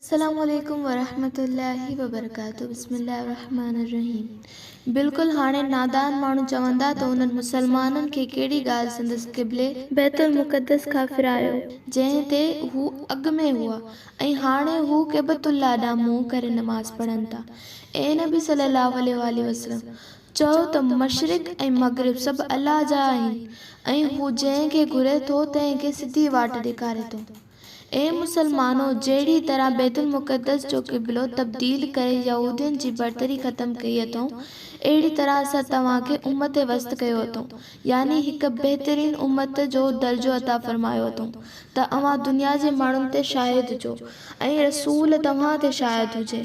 السلام عليڪم ورحمة الله وبرڪاته بسم الله الرحمن الرحيم بلڪل هاڻي نادان ماڻهو چوندا ته انهن مسلمانن کي ڪهڙي ڳالهه سندس قبلي، بيت المقدس، کان ڦيرايو جنهن تي هو اڳ ۾ هئا ۽ هاڻي هو ڪعبة الله ڏانهن منهن ڪري نماز پڙهن ٿا. اي نبي صلي الله عليه واٰله وسلم! چئو ته مشرق ۽ مغرب سڀ الله جا آهن ۽ هو جنهن کي گهري ٿو تنهن کي سڌي واٽ ڏيکاري ٿو. اي مسلمانو! جهڙيء طرح بيت المقدس جو قبلو تبديل ڪري يهودين جي برتري ختم ڪئي اٿئون، اهڙي طرح اسان توهان کي امت وسط ڪيو اٿئون، يعني هڪ بهترين امت جو درجو عطا فرمايو اٿئون ته اوهان دنيا جي ماڻهن تي شاهد هجو ۽ رسول توهان تي شاهد هجي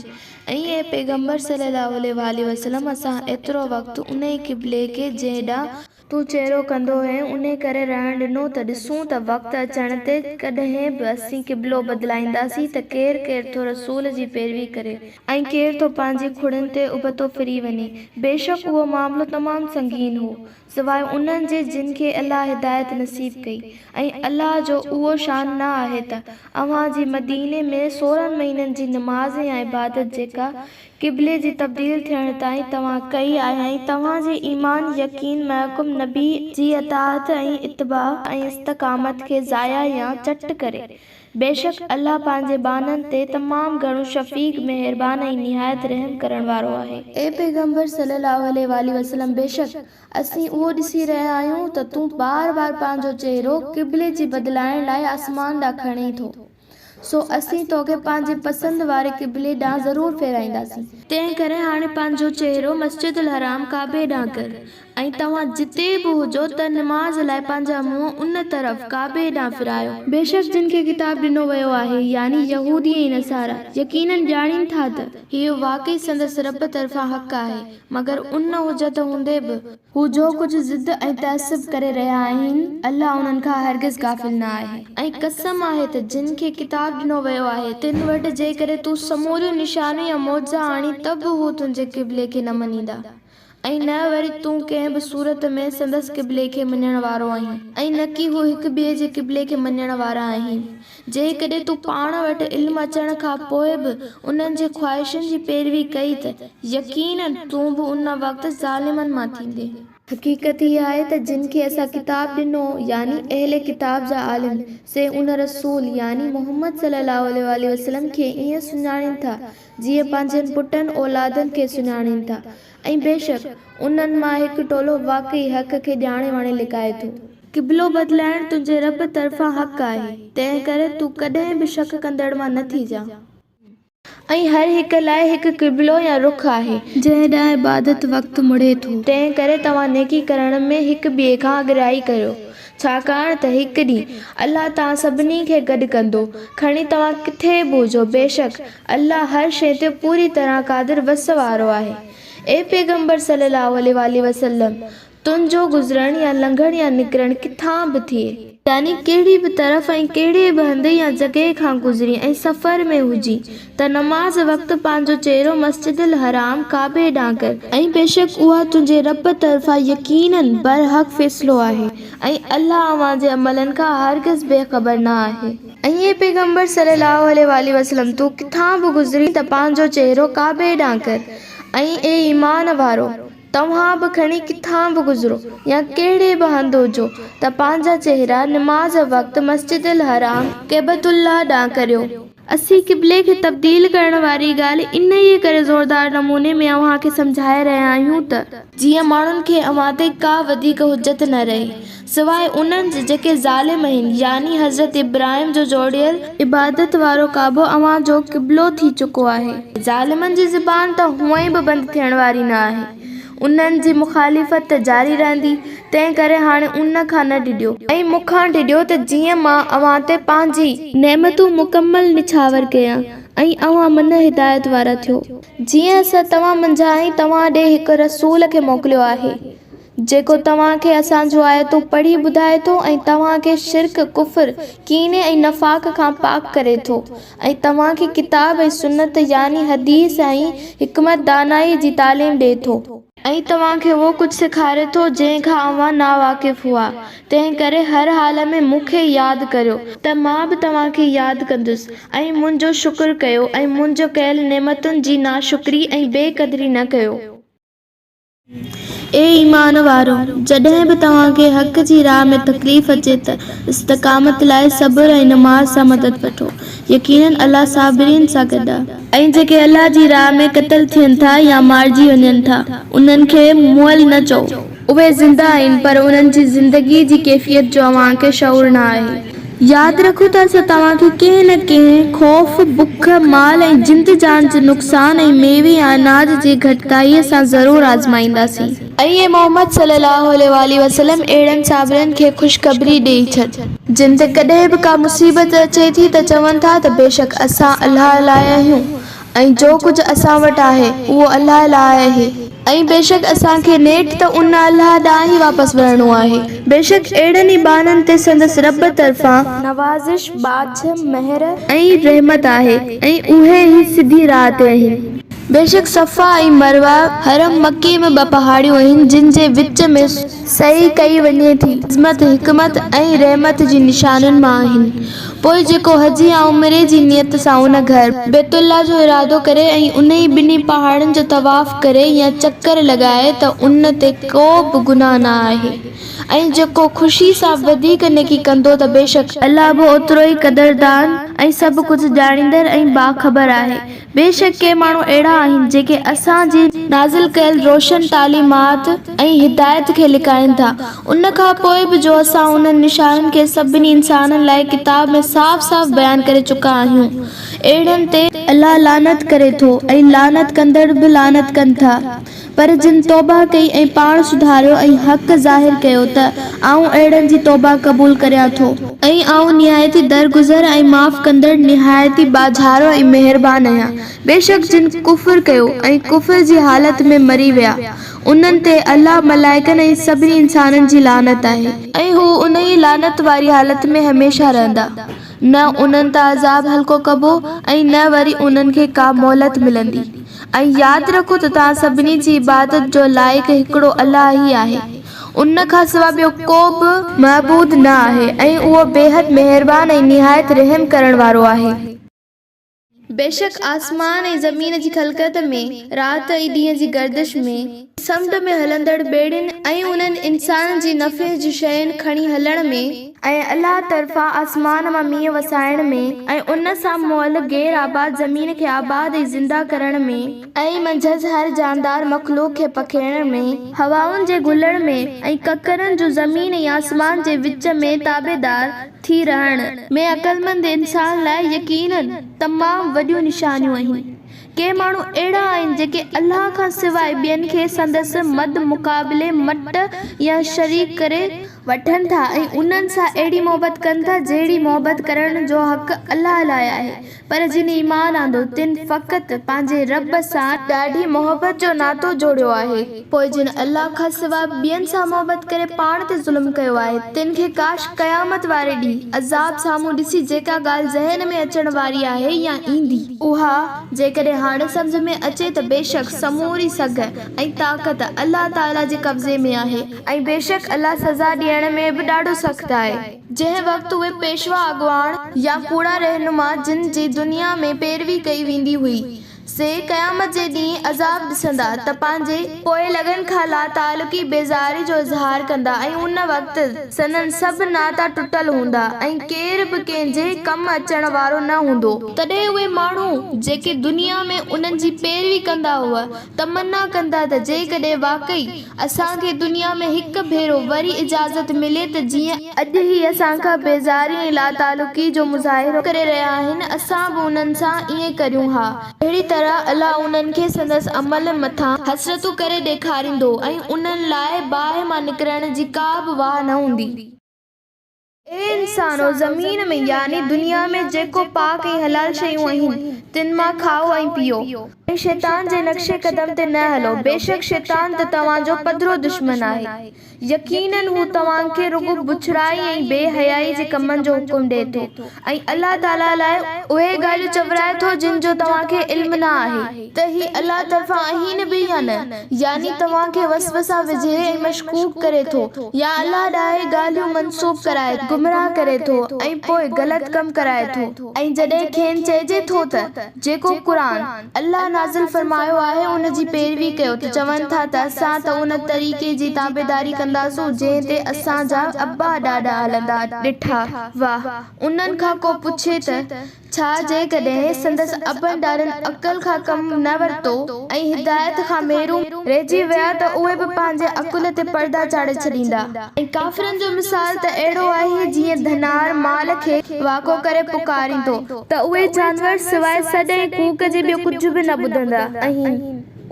۽ اي پيغمبر صلي الله عليه واٰله وسلم اسان ايترو وقت انهي قبلي کي جنهن ڏانهن تون چهرو ڪندو هئين، انهي ڪري رهڻ ڏنو ته ڏسون ته وقت اچڻ تي ڪڏهن به اسين قبلو بدلائينداسين ته ڪير ڪير ٿو رسول جي پيروي ڪري ۽ ڪير ٿو پنهنجي کڙين تي ابتو ڦري وڃي. بيشڪ اهو معاملو تمام سنگين هو، سواء انهن جي جن کي الله هدايت نصيب ڪئي ۽ الله جو اهو شان نه آهي ته اوهان جي مديني ۾ 16 مهينن جي نماز يا عبادت جيڪا قبلي جي تبديل ٿيڻ تائين توهان ڪئي آهي ۽ توهان جي ايمان، يقين، محڪم نبي جي اطاعت ۽ اتباع ۽ استقامت کي ضايع يا چٽ ڪري. بيشڪ الله پنهنجي ٻانهن تي تمام گهڻو شفيق، مهربان ۽ نهايت رحم ڪرڻ وارو آهي. اي پيغمبر صلّي اللّٰه عليه واٰله وسلّم! بيشڪ اسين اهو ڏسي رهيا آهيون ته تون بار بار پنهنجو چهرو قبلي جي بدلائڻ لاء آسمان ڏانهن کڻين ٿو. سو اسين توکي پنهنجي پسند واري قبلي ڏانهن ضرور ڦيرائينداسين. تنهنڪري هاڻي پنهنجو چهرو مسجد الحرام، ڪعبي، ڏانهن ڪر ۽ توهان جتي به هجو ته نماز لاء پنهنجا منهن ان طرف، ڪعبي ڏانهن، ڦيرايو. بيشڪ جن کي ڪتاب ڏنو ويو آهي، يعني يهودي ۽ نصارا، يقيناً ڄاڻين ٿا ته، هيء واقعي سندس رب طرفان حق آهي، مگر ان حجت هوندي به، هو جو ڪجهه ضد ۽ تعصب ڪري رهيا آهن، الله انهن کان هرگز غافل نه آهي. ۽ قسم آهي ته جن کي ڪتاب ڏنو ويو آهي، تن وٽ جيڪڏهن تون سموريون نشانيون يا معجزا آڻين ته به هو تنهنجي قبلي کي نه مڃيندا ۽ نه وري تون ڪنهن به صورت ۾ سندس قبلي کي مڃڻ وارو آهين ۽ نڪي هو هڪ ٻئي جي قبلي کي مڃڻ وارا آهن. جيڪڏهن تون پاڻ وٽ علم اچڻ کان پوء به انهن جي خواهشن جي پيروي ڪئي ته يقيناً تون به ان وقت ظالمن مان ٿيندين. حقيقت هيء آهي ته جن کي اسان ڪتاب ڏنو، يعني اهل ڪتاب جا عالم، سي ان رسول، يعني محمد صلي الله عليه واٰله وسلم، کي ائين سڃاڻين ٿا، جيئن پنهنجن پٽن، اولادن، کي سڃاڻين ٿا ۽ بيشڪ انهن مان هڪ ٽولو واقعي حق کي ڄاڻي واڻي لڪائي ٿو. قبلو بدلائڻ تنهنجي رب طرفان حق آهي، تنهنڪري تون ڪڏهن به شڪ ڪندڙ مان نه ٿيجان. ۽ هر هڪ لاء هڪ قبلو يا رخ آهي. جنهن ڏانهن عبادت وقت مڙي ٿو. تنهنڪري توهان نيڪي ڪرڻ ۾ هڪ ٻئي کان اڳرائي ڪريو، ڇاڪاڻ ته هڪ ڏينهن الله توهان سڀني کي گڏ ڪندو، کڻي توهان ڪٿي به هجو، بيشڪ الله هر شيء تي پوري طرح قادر وس وارو آهي. اي پيغمبر صلّي اللّٰه عليه واٰله وسلّم! تنهنجو گذرڻ يا لنگهڻ يا نڪرڻ ڪٿان به ٿئي. يعني ڪهڙي به طرف ۽ ڪهڙي به هنڌ يا جڳهه کان گذرين ۽ سفر ۾ هجين ته نماز وقت پنهنجو چهرو مسجد الحرام، ڪعبي، ڏانهن ڪر. ۽ بيشڪ اها تنهنجي رب طرفان يقيناً برحق فيصلو آهي ۽ الله اوهان جي عملن کان هرگز بي خبر نه آهي. ۽ اي پيغمبر صلّي اللّٰه عليه واٰله وسلّم! تون ڪٿان به گذرين ته پنهنجو چهرو ڪعبي ڏانهن ڪر ۽ اي ايمان وارؤ! توهان به کڻي ڪٿان به گذرو يا ڪهڙي به هنڌ هجو ته پنهنجا چهرا نماز وقت مسجد الحرام، ڪعبة الله، ڏانهن ڪريو. اسين قبلي کي تبديل ڪرڻ واري ڳالهه انهيء ڪري زوردار نموني ۾ اوهان کي سمجهائي رهيا آهيون ته، جيئن ماڻهن کي اوهان تي ڪا وڌيڪ حجت نه رهي، سواء انهن جي جيڪي ظالم آهن، يعني حضرت ابراهيم جو جوڙيل عبادت وارو ڪعبو اوهان جو قبلو ٿي چڪو آهي. ظالمن جي زبان ته هونئن به بند ٿيڻ واري نه آهي، انهن جي مخالفت ته جاري رهندي، تنهن ڪري هاڻي ان کان نه ڊڄو. ۽ مون کان ڊڄو ته جيئن مان اوهان تي پنهنجي. نعمتون مڪمل نڇاور ڪيان ۽ اوهان من هدايت وارا ٿيو. جيئن اسان توهان منجهان ئي توهان ڏي هڪ رسول کي موڪليو آهي. جيڪو توهان کي اسان جون آيتون پڙهي ٻڌائي ٿو ۽ توهان کي شرڪ، ڪفر، ڪيني ۽ نفاق کان پاڪ ڪري ٿو ۽ توهان کي ڪتاب ۽ سنت يعني حديث ۽ حڪمت، دانائي، جي تعليم ڏئي ٿو. ۽ توهان کي اهو ڪجهه سيکاري ٿو جنهن کان اوهان ناواقف هئا، تنهن ڪري هر حال ۾ مون کي ياد ڪريو ته مان به توهان کي ياد ڪندس ۽ منهنجو شڪر ڪيو ۽ منهنجو ڪيل نعمتن جي ناشڪري ۽ بي قدري نه ڪيو. اي ايمان وارؤ! جڏهن به توهان کي حق جي راهه ۾ تڪليف اچي ته استقامت لاء صبر ۽ نماز سان مدد وٺو. يقيناً الله صابرين سان گڏ آهي. ۽ جيڪي الله جي راهه ۾ قتل ٿين ٿا يا مارجي وڃن ٿا، انهن کي مئل نه چئو. اهي زنده آهن، پر انهن جي زندگيء جي ڪيفيت جو اوهان کي شعور نه آهي. ياد رکو ته اسان توهان کي ڪنهن نه ڪنهن خوف، بک، مال ۽ جند جان جي نقصان ۽ ميوي يا اناج جي گهٽتائيء سان ضرور آزمائينداسين. ۽ اي محمد صلّي اللّٰه عليه واٰله وسلّم اهڙن صابرن کي خوشخبري ڏيئي ڇڏ. جن تي ڪڏهن به ڪا مصيبت اچي ٿي ته چون ٿا ته بيشڪ اسان الله لاء آهيون ۽ جو ڪجهه اسان وٽ آهي اهو الله لاء آهي ۽ بيشڪ اسان کي نيٺ ته ان الله ڏانهن ئي واپس ورڻو آهي. بيشڪ اهڙن ئي ٻانهن تي سندس رب طرفان. نوازش، ٻاجهه، مهر. ۽ رحمت آهي ۽ اهي ئي سڌي راهه تي آهن. بيشڪ صفا ۽ مروه، حرم مڪي ۾ ٻه پهاڙيون آهن جن جي وچ ۾. سعي ڪئي وڃي ٿي. عظمت، حڪمت ۽ رحمت جي نشانين مان آهن. پوء جيڪو حج يا عمري جي نيت سان ان گهر، بيت الله، جو ارادو ڪري ۽ انهي ٻنهي پهاڙن جو طواف ڪري يا چڪر لڳائي ته ان تي ڪو به گناهه نه آهي ۽ جيڪو خوشي سان وڌيڪ نيڪي ڪندو ته بيشڪ الله به اوترو ئي قدردان ۽ سڀ ڪجهه ڄاڻيندڙ ۽ باخبر آهي. بيشڪ ڪي ماڻهو اهڙا آهن جيڪي اسان جي نازل ڪيل روشن تعليمات ۽ هدايت کي لڪائين ٿا ان کان پوء به جو اسان انهن نشانين کي سڀني انسانن لاء ڪتاب ۾ صاف صاف بيان ڪري چڪا آهيون اهڙن تي الله لعنت ڪري ٿو ۽ لعنت ڪندڙ به لعنت ڪن ٿا. پر جن توبه ڪئي ۽ پاڻ سڌاريو ۽ حق ظاهر ڪيو ته آئون اهڙن جي توبه قبول ڪريان ٿو. ۽ آئون نهايت ئي درگذر ۽ معاف ڪندڙ نهايت ئي ٻاجهارو ۽ مهربان آهيان. بيشڪ جن ڪفر ڪيو ۽ ڪفر جي حالت ۾ مري ويا، انهن تي الله، ملائڪن ۽ سڀني انسانن جي لعنت آهي. ۽ هو انهيء لعنت واري حالت ۾ هميشه رهندا. نه انهن تان عذاب هلڪو ڪبو ۽ نه وري انهن کي ڪا مهلت ملندي. ۽ ياد رکو ته توهان سڀني جي عبادت جو لائق هڪڙو الله ئي آهي، ان کان سواء ٻيو ڪو به. معبود نه آهي ۽ اهو بيحد مهربان ۽ نهايت رحم ڪرڻ وارو آهي. بيشڪ آسمان ۽ زمين جي خلقت ۾، رات ۽ ڏينهن جي گردش ۾، سمنڊ ۾ هلندڙ ٻيڙين ۽ انهن انسانن جي نفعي جي شين کڻي هلڻ ۾، ۽ الله طرفان آسمان مان مينهن وسائڻ ۾، ۽ ان سان مئل غير آباد زمين کي آباد ۽ زنده ڪرڻ ۾، ۽ منجهس هر جاندار مخلوق کي پکيڙڻ ۾، هوائن جي گهلڻ ۾، ۽ ڪڪرن جو زمين ۽ آسمان جي وچ ۾ تابعدار ٿي رهڻ ۾، عقلمند انسان لاء يقيناً تمام وڏيون نشانيون آهن. ڪي ماڻهو اهڙا آهن جيڪي الله کان سواء ٻين کي سندس مد مقابلي، مٽ يا شريڪ ڪري وٺن ٿا ۽ انهن سان اهڙي محبت ڪن ٿا جهڙي محبت ڪرڻ جو حق الله لاء آهي پر جن ايمان آندو تن فقط پنهنجي رب سان ڏاڍي محبت جو ناتو جوڙيو آهي پوء جن الله کان سواء ٻين سان محبت ڪري پاڻ تي ظلم ڪيو آهي تن کي ڪاش قيامت واري ڏينهن عذاب سامهون ڏسي جيڪا ڳالهه ذهن ۾ اچڻ واري آهي يا ايندي اها جيڪڏهن هاڻي سمجهه ۾ اچي ته بيشڪ سموري سگهه ۽ طاقت الله تعالي جي قبضي ۾ آهي. ۽ بيشڪ الله سزا ڏيڻ ۾ به ڏاڍو سخت آهي. جنهن وقت اهي پيشوا اڳواڻ يا ڪوڙا رهنما جن جي دنيا ۾ پيروي ڪئي ويندي هئي، سي قيامت جي ڏينهن عذاب ڏسندا ته پنهنجي پوئلڳن کان لاتعلقي، بيزاري، جو اظهار ڪندا ۽ ان وقت سندن سڀ ناتا ٽٽل هوندا ۽ ڪير به ڪنهن جي ڪم اچڻ وارو نه هوندو. تڏهن اهي ماڻهو جيڪي دنيا ۾ انهن جي پيروي ڪندا هئا، تمنا ڪندا ته جيڪڏهن واقعي اسان کي دنيا ۾ هڪ ڀيرو وري اجازت ملي ته جيئن اڄ هي اسان کان بيزاري ۽ لاتعلقي جو مظاهرو ڪري رهيا آهن، اسان به انهن سان ائين ڪريون ها. اهڙي طرح الله انهن کي سندس عمل مٿان حسرتون ڪري ڏيکاريندو ۽ انهن لاء باهه مان نڪرڻ جي ڪا به واهه نه هوندي. اي انسانو! زمين ۾، يعني دنيا ۾، جيڪو پاڪ ۽ حلال شيون آهن، تن مان کائو ۽ پيئو. ۽ شيطان جي نقش قدم تي نه هلو، بيشڪ شيطان ته توهان جو پڌرو دشمن آهي. يقيناً هو توهان کي رڳو بڇڙائي ۽ بي حيائي جي ڪمن جو حڪم ڏئي ٿو ۽ الله تعاليٰ لاء اهي ڳالهيون چورائي ٿو جن جو توهان کي علم نه آهي ته هي الله طرفان آهن به يا نه، يعني توهان کي وسوسا وجهي ۽ مشڪوڪ ڪري ٿو يا الله ڏانهن ڳالهيون منسوب ڪرائي گمراهه ڪري ٿو ۽ پوء غلط ڪم ڪرائي ٿو. ۽ جڏهن کين چئجي ٿو ته جيڪو قرآن، الله نازل فرمايو آهي ان جي پيروي ڪيو ته چون ٿا ته اسان ته ان طريقي جي تابعداري ڪنداسون جنهن تي اسان جا ابا ڏاڏا هلندا ڏٺا هئا انهن کان ڪو پڇي ته ڇا جيڪڏهن سندس ابن ڏاڏن عقل کان ڪم نه ورتو ۽ هدايت کان محروم رهجي ويا ته اهي به پنهنجي عقل تي پردا چاڙهي ڇڏيندا. ۽ ڪافرن جو مثال ته اهڙو آهي جيئن ڌنار مال کي واڪو ڪري پڪاريندو ته اهي جانور سواء سڏ ۽ ڪوڪ جي ٻيو ڪجهه به نه ٻڌندا آهن.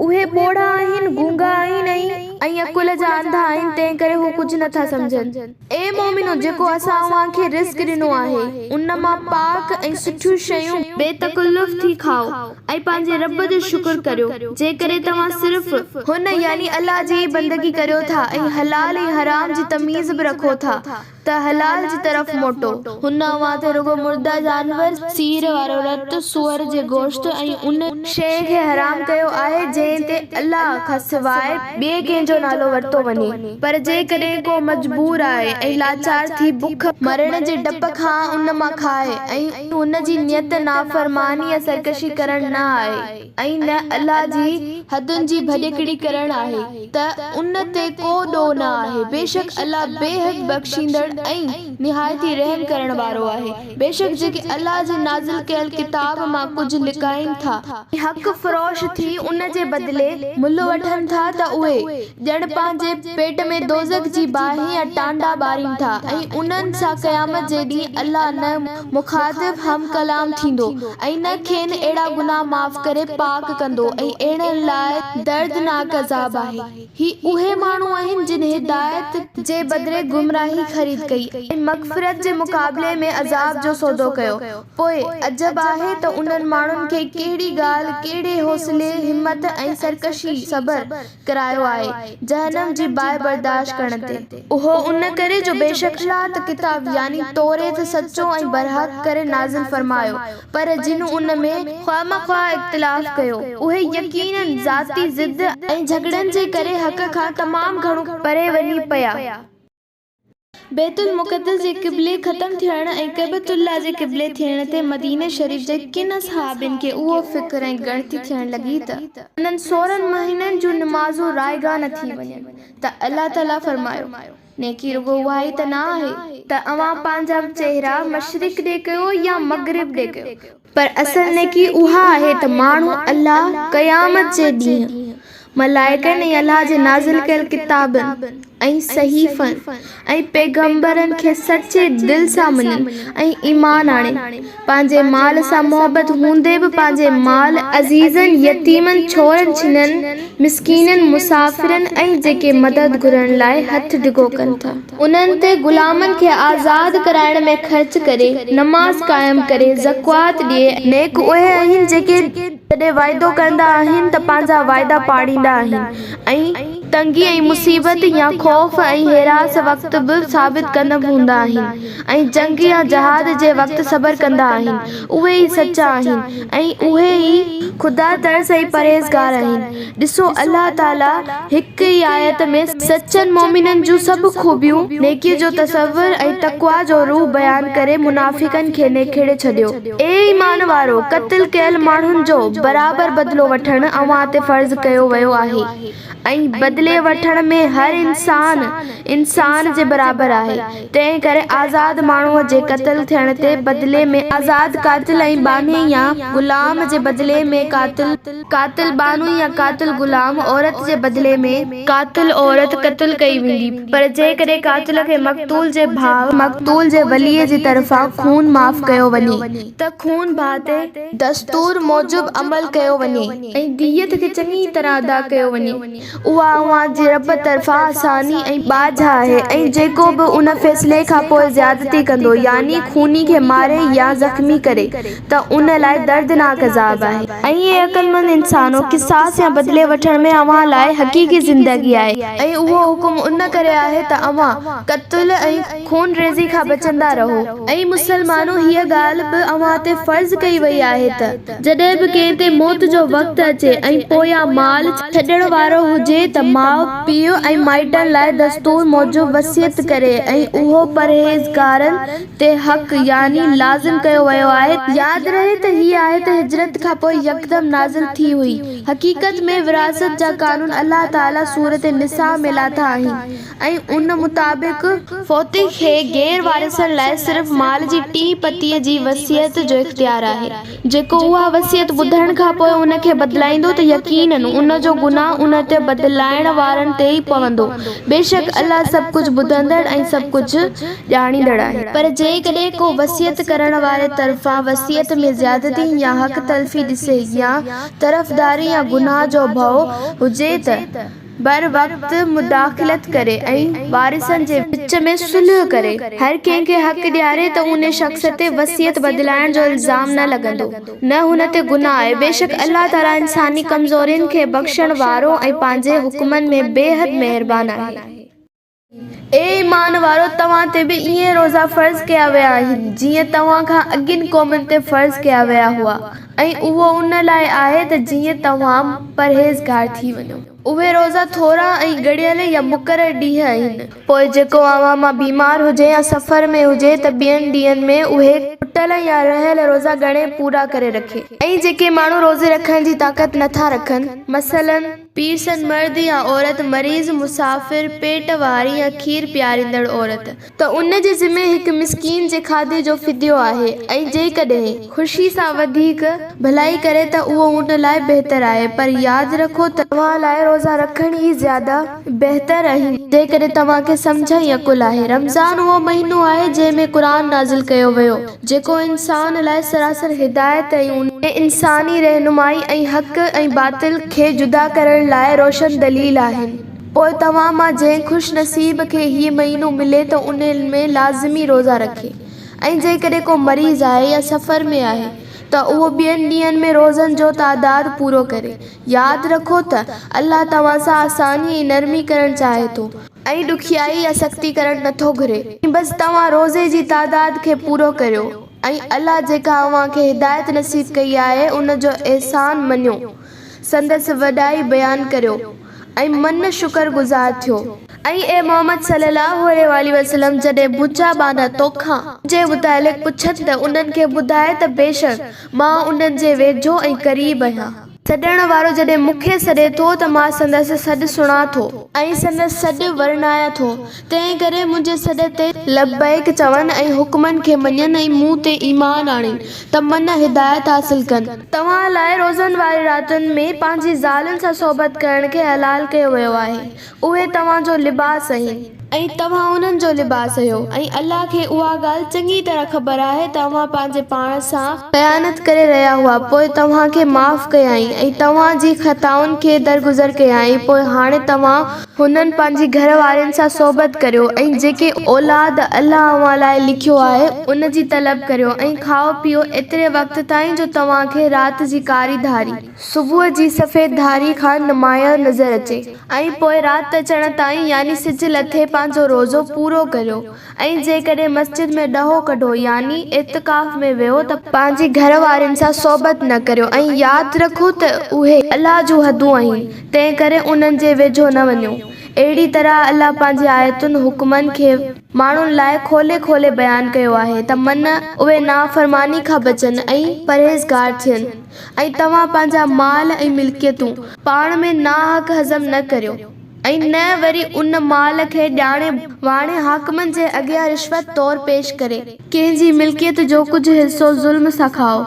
اهي ٻوڙا آهن، گونگا آهن ۽. ۽ عقل جا انڌا آهن، تنهنڪري هو ڪجهه نه ٿا سمجهن. اي مؤمنو! جيڪو اسان اوهان کي رزق ڏنو آهي، ان مان پاڪ ۽ سٺيون شيون بي تڪلف ٿي کائو ۽ پنهنجي رب جو شڪر ڪريو، جيڪڏهن توهان صرف. هن، يعني الله، جي ئي بندگي ڪريو ٿا ۽ حلال ۽ حرام جي تميز به رکو ٿا، ته حلال جي طرف موٽو. هن اوهان تي رڳو مرده جانور، سير وارو رت، سوئر جي گوشت ۽ ان. شيء کي حرام ڪيو آهي جنهن تي الله کان سواء ٻئي ڪنهن جو نالو ورتو وڃي. پر جيڪڏهن ڪو مجبور آهي ۽ لاچار ٿي بک مرڻ جي ڊپ کان ان مان کائي ۽ هن جي نيت نافرماني يا سرڪشي ڪرڻ نه آهي. ۽ نه الله جي حدن جي ڀڃڪڙي ڪرڻ آهي ته ان تي ڪو ڏوهه نه آهي، بيشڪ الله بيحد بخشيندڙ ۽ نهايت ئي رحم ڪرڻ وارو آهي. بيشڪ جيڪي الله جي نازل ڪيل ڪتاب مان ڪجهه لڪائين ٿا، ۽ حق فروش ٿي ان جي بدلي ملهه وٺن ٿا ته اهي، ڄڻ پنهنجي پيٽ ۾ دوزخ جي باهه يا ٽانڊا ٻارين ٿا ۽ انهن سان قيامت جي ڏينهن الله نه مخاطب، هم ڪلام، ٿيندو ۽ نه کين اهڙا گناهه معاف ڪري پاڪ ڪندو ۽ اهڙن لاء دردناڪ عذاب آهي. هي اهي ماڻهو آهن جن هدايت جي بدري گمراهي خريد ڪئي ۽ مغفرت جي مقابلي ۾ عذاب جو سودو ڪيو. پوء عجب آهي ته انهن ماڻهن کي ڪهڙي ڳالهه، ڪهڙي حوصلي، همت ۽ سرڪشي، صبر، ڪرايو آهي، جهنم جي باهه برداشت ڪرڻ تي. اهو ان ڪري جو بيشڪ الله ته ڪتاب، يعني توريت، سچو ۽ برحق ڪري نازل فرمايو، پر جن ان ۾، خوامخواه اختلاف ڪيو، اهي يقيناً ذاتي ضد ۽ جهڳڙن جي ڪري حق کان تمام گهڻو پري وڃي پيا. بيت المقدس جي قبلي ختم ٿيڻ ۽ ڪعبة الله جي قبلي ٿيڻ تي مديني شريف جي ڪن اصحابين کي اهو فڪر ۽ ڳڻتي ٿيڻ لڳي ته انهن 16 مهينن جون نمازون رائگان نه ٿي وڃن ته الله تعالي فرمايو، نيڪي رڳو اها ئي ته نه آهي ته اوهان پنهنجا چهرا مشرق ڏي ڪيو يا مغرب ڏي ڪيو، پر اصل نيڪي اها آهي ته ماڻهو الله، قيامت جي ڏينهن، ملائڪن ۽ الله جي نازل ڪيل ڪتابن ۽ صحيفن ۽ پيغمبرن کي سچي دل سان مڃن ۽ ايمان آڻين. پنهنجي مال سان محبت هوندي به پنهنجي مال، عزيزن، يتيمن، ڇورن ڇنن، مسڪينن، مسافرن ۽ جيڪي مدد گهرڻ لاء هٿ ڊگهو ڪن ٿا. انهن تي غلامن کي آزاد ڪرائڻ ۾ خرچ ڪري، نماز قائم ڪري، زڪوات ڏئي. نيڪ اهي آهن جيڪي جڏهن وعدو ڪندا آهن ته پنهنجا وعدا پاڙيندا آهن ۽ تنگي ۽ مصيبت يا خوف ۽ هراس وقت به ثابت قدم هوندا آهن ۽ جنگ يا جهاد جي وقت صبر ڪندا آهن، اهي ئي سچا آهن ۽ اهي ئي خدا ترس ۽ پرهيزگار آهن. ڏسو الله تعاليٰ هڪ ئي آيت ۾ سچن مؤمنن جون سڀ خوبيون، نيڪيء جو تصور ۽ تقويٰ جو روح بيان ڪري منافقن کي نکيڙي ڇڏيو. اي ايمان وارؤ! قتل ڪيل ماڻهن جو برابر بدلو وٺڻ اوهان تي فرض ڪيو ويو آهي ۽ بدلي وٺڻ ۾ هر انسان، انسان جي برابر آهي، تنهن ڪري آزاد ماڻهوء جي قتل ٿيڻ تي بدلي ۾ آزاد قاتل ۽ ٻانهي يا غلام جي بدلي ۾ قاتل، قاتل ٻانهو يا قاتل غلام، عورت جي بدلي ۾. قاتل عورت قتل ڪئي ويندي، پر جيڪڏهن قاتل کي مقتول جي ڀاء. مقتول جي ولي جي طرفان خون معاف ڪيو وڃي. ته خون ڀاء تي. دستور موجب عمل ڪيو وڃي. ۽ ديت کي چڱي طرح ادا ڪيو وڃي. اها اوهان جي رب طرفان آساني ۽ ٻاجهه آهي ۽ جيڪو به ان فيصلي کان پوء زيادتي ڪندو، يعني خوني کي ماري يا زخمي ڪري، ته ان لاء دردناڪ عذاب آهي. ۽ اي عقلمند انسانو! قصاص يا بدلي وٺڻ ۾ اوهان لاء حقيقي زندگي آهي. ۽ اهو حڪم ان ڪري آهي ته اوهان، قتل ۽ خونريزي کان بچندا رهو. اي مسلمانو! هيء ڳالهه به اوهان تي فرض ڪئي وئي آهي ته، جڏهن به ڪنهن تي موت جو وقت اچي ۽ پويان مال ڇڏڻ وارو هجي ته ماء، پيء ۽ مائٽن لاء دستور موجب وصيت ڪري ۽ اهو پرهيزگارن تي حق يعني لازم ڪيو ويو آهي. ياد رهي ته هيء آيت هجرت کان پوء يڪدم نازل ٿي هئي. حقيقت ۾ وراثت جا قانون الله تعاليٰ سورة النساء ۾ لاٿا آهن ۽ ان مطابق فوتي کي غير وارثن لاء صرف مال جي ٽين پتيء جي وصيت جو اختيار آهي. جيڪو اها وصيت ٻڌڻ کان پوء ان کي بدلائيندو ته يقيناً ان جو گناهه ان تي بدلائڻ وارن تي ئي پوندو. بيشڪ الله سڀ ڪجهه ٻڌندڙ ۽ سڀ ڪجهه ڄاڻيندڙ آهي. پر جيڪڏهن ڪو وصيت ڪرڻ واري طرفان وصيت ۾ زيادتي يا حق تلفي ڏسي يا طرفداري يا گناهه جو ڀؤ هجي ته بروقت مداخلت ڪري ۽ وارثن جي وچ ۾ صلح ڪري هر ڪنهن کي حق ڏياري ته ان شخص تي وصيت بدلائڻ جو الزام نه لڳندو نه هن تي گناهه آهي بيشڪ الله تعالي انساني ڪمزورين کي بخشڻ وارو ۽ پنهنجي حڪمن ۾ بيحد مهربان آهي. اي ايمان وارؤ! توهان تي به ائين روزا فرض ڪيا ويا آهن، جيئن توهان کان اڳين قومن تي فرض ڪيا ويا هئا ۽ اهو ان لاء آهي ته جيئن توهان پرهيزگار ٿي وڃو. اهي روزا ٿورا ۽ ڳڻيل يا مقرر ڏينهن آهن. پوء جيڪو اوهان مان بيمار هجي يا سفر ۾ هجي ته ٻين ڏينهن ۾ اهي کٽل يا رهيل روزا ڳڻي پورا ڪري رکي. ۽ جيڪي ماڻهو روزي رکڻ جي طاقت نٿا رکن، مثلاً. پيرسن مرد يا عورت، مريض، مسافر، پيٽ واري يا کير پياريندڙ عورت، ته ان جي ذمي هڪ مسڪين جي کاڌي جو فديو آهي ۽ جيڪڏهن، خوشي سان وڌيڪ، ڀلائي ڪري ته اهو ان لاء بهتر آهي پر ياد رکو ته توهان لاء روزا رکڻ ئي زياده بهتر آهن جيڪڏهن توهان کي سمجهه ۽ عقل آهي. رمضان اهو مهينو آهي جنهن ۾ قرآن نازل ڪيو ويو جيڪو انسان لاء سراسر هدايت ۽. انساني رهنمائي ۽ حق ۽ باطل کي جدا ڪرڻ لاء روشن دليل آهن. پوء توهان مان جنهن خوش نصيب کي هيء مهينو ملي ته ان ۾ لازمي روزا رکي ۽ جيڪڏهن ڪو مريض آهي يا سفر ۾ آهي ته اهو ٻين ڏينهن ۾ روزن جو تعداد پورو ڪري. ياد رکو ته الله توهان سان آساني ۽ نرمي ڪرڻ چاهي ٿو. ۽ ڏکيائي يا سختي ڪرڻ نٿو گهري. بس توهان روزي جي تعداد کي پورو ڪريو. ۽ الله جيڪا اوهان کي هدايت نصيب ڪئي آهي ان جو احسان مڃيو، سندس وڏائي بيان ڪريو ۽ من شڪر گذار ٿيو. ۽ اي محمد صلّي اللّٰه عليه واٰله وسلّم جڏهن منهنجا ٻانها توکان، منهنجي متعلق، پڇن ته انهن کي ٻڌاء ته بيشڪ مان انهن جي ويجهو ۽ قريب آهيان. سڏڻ وارو جڏهن مون کي سڏي ٿو ته مان سندس سڏ سڻان ٿو. ۽ سندس سڏ ورنايان ٿو. تنهن ڪري منهنجي سڏ تي. لبيڪ چون ۽ حڪمن کي مڃن ۽ مون تي ايمان آڻين ته من هدايت حاصل ڪن. توهان لاء روزن واري راتن ۾ پنهنجي زالن سان صحبت ڪرڻ کي حلال ڪيو ويو آهي. اهي توهان جو لباس آهن. ۽ توهان انهن جو لباس آهيو، ۽ الله کي اها ڳالهه چڱي طرح خبر آهي ته اوهان پنهنجي پاڻ سان. خيانت ڪري رهيا هئا، پوء توهان کي معاف ڪيائين، ۽ توهان جي خطائن کي درگذر ڪيائين، پوء هاڻي توهان. هنن پنهنجي گهر وارين سان صحبت ڪريو، ۽ جيڪي اولاد الله اوهان لاء لکيو آهي، ان جي طلب ڪريو، ۽ کائو پيئو ايتري وقت تائين جو توهان کي رات جي ڪاري ڌاري. صبح جي سفيد ڌاري کان نمايان نظر اچي ۽ پوء رات اچڻ تائين يعني سج لٿي پنهنجو روزو پورو ڪريو ۽ جيڪڏهن مسجد ۾ ڏهو ڪڍو يعني اعتڪاف ۾ ويهو ته پنهنجي گهر وارين سان صحبت نه ڪريو ۽ ياد رکو ته اهي الله جون حدون آهن تنهنڪري انهن جي ويجهو نه وڃو اهڙي طرح الله پنهنجي آيتن، حڪمن، کي ماڻهن لاء کولي کولي بيان ڪيو آهي ته من اهي نافرماني کان بچن ۽ پرهيزگار ٿين. ۽ توهان پنهنجا مال ۽ ملڪيتون پاڻ ۾ ناحق هضم نه ڪريو ۽ نه وري ان مال کي ڄاڻي واڻي حاڪمن جي اڳيان رشوت طور پيش ڪري ڪنهن جي ملڪيت جو ڪجهه حصو ظلم سان کائو.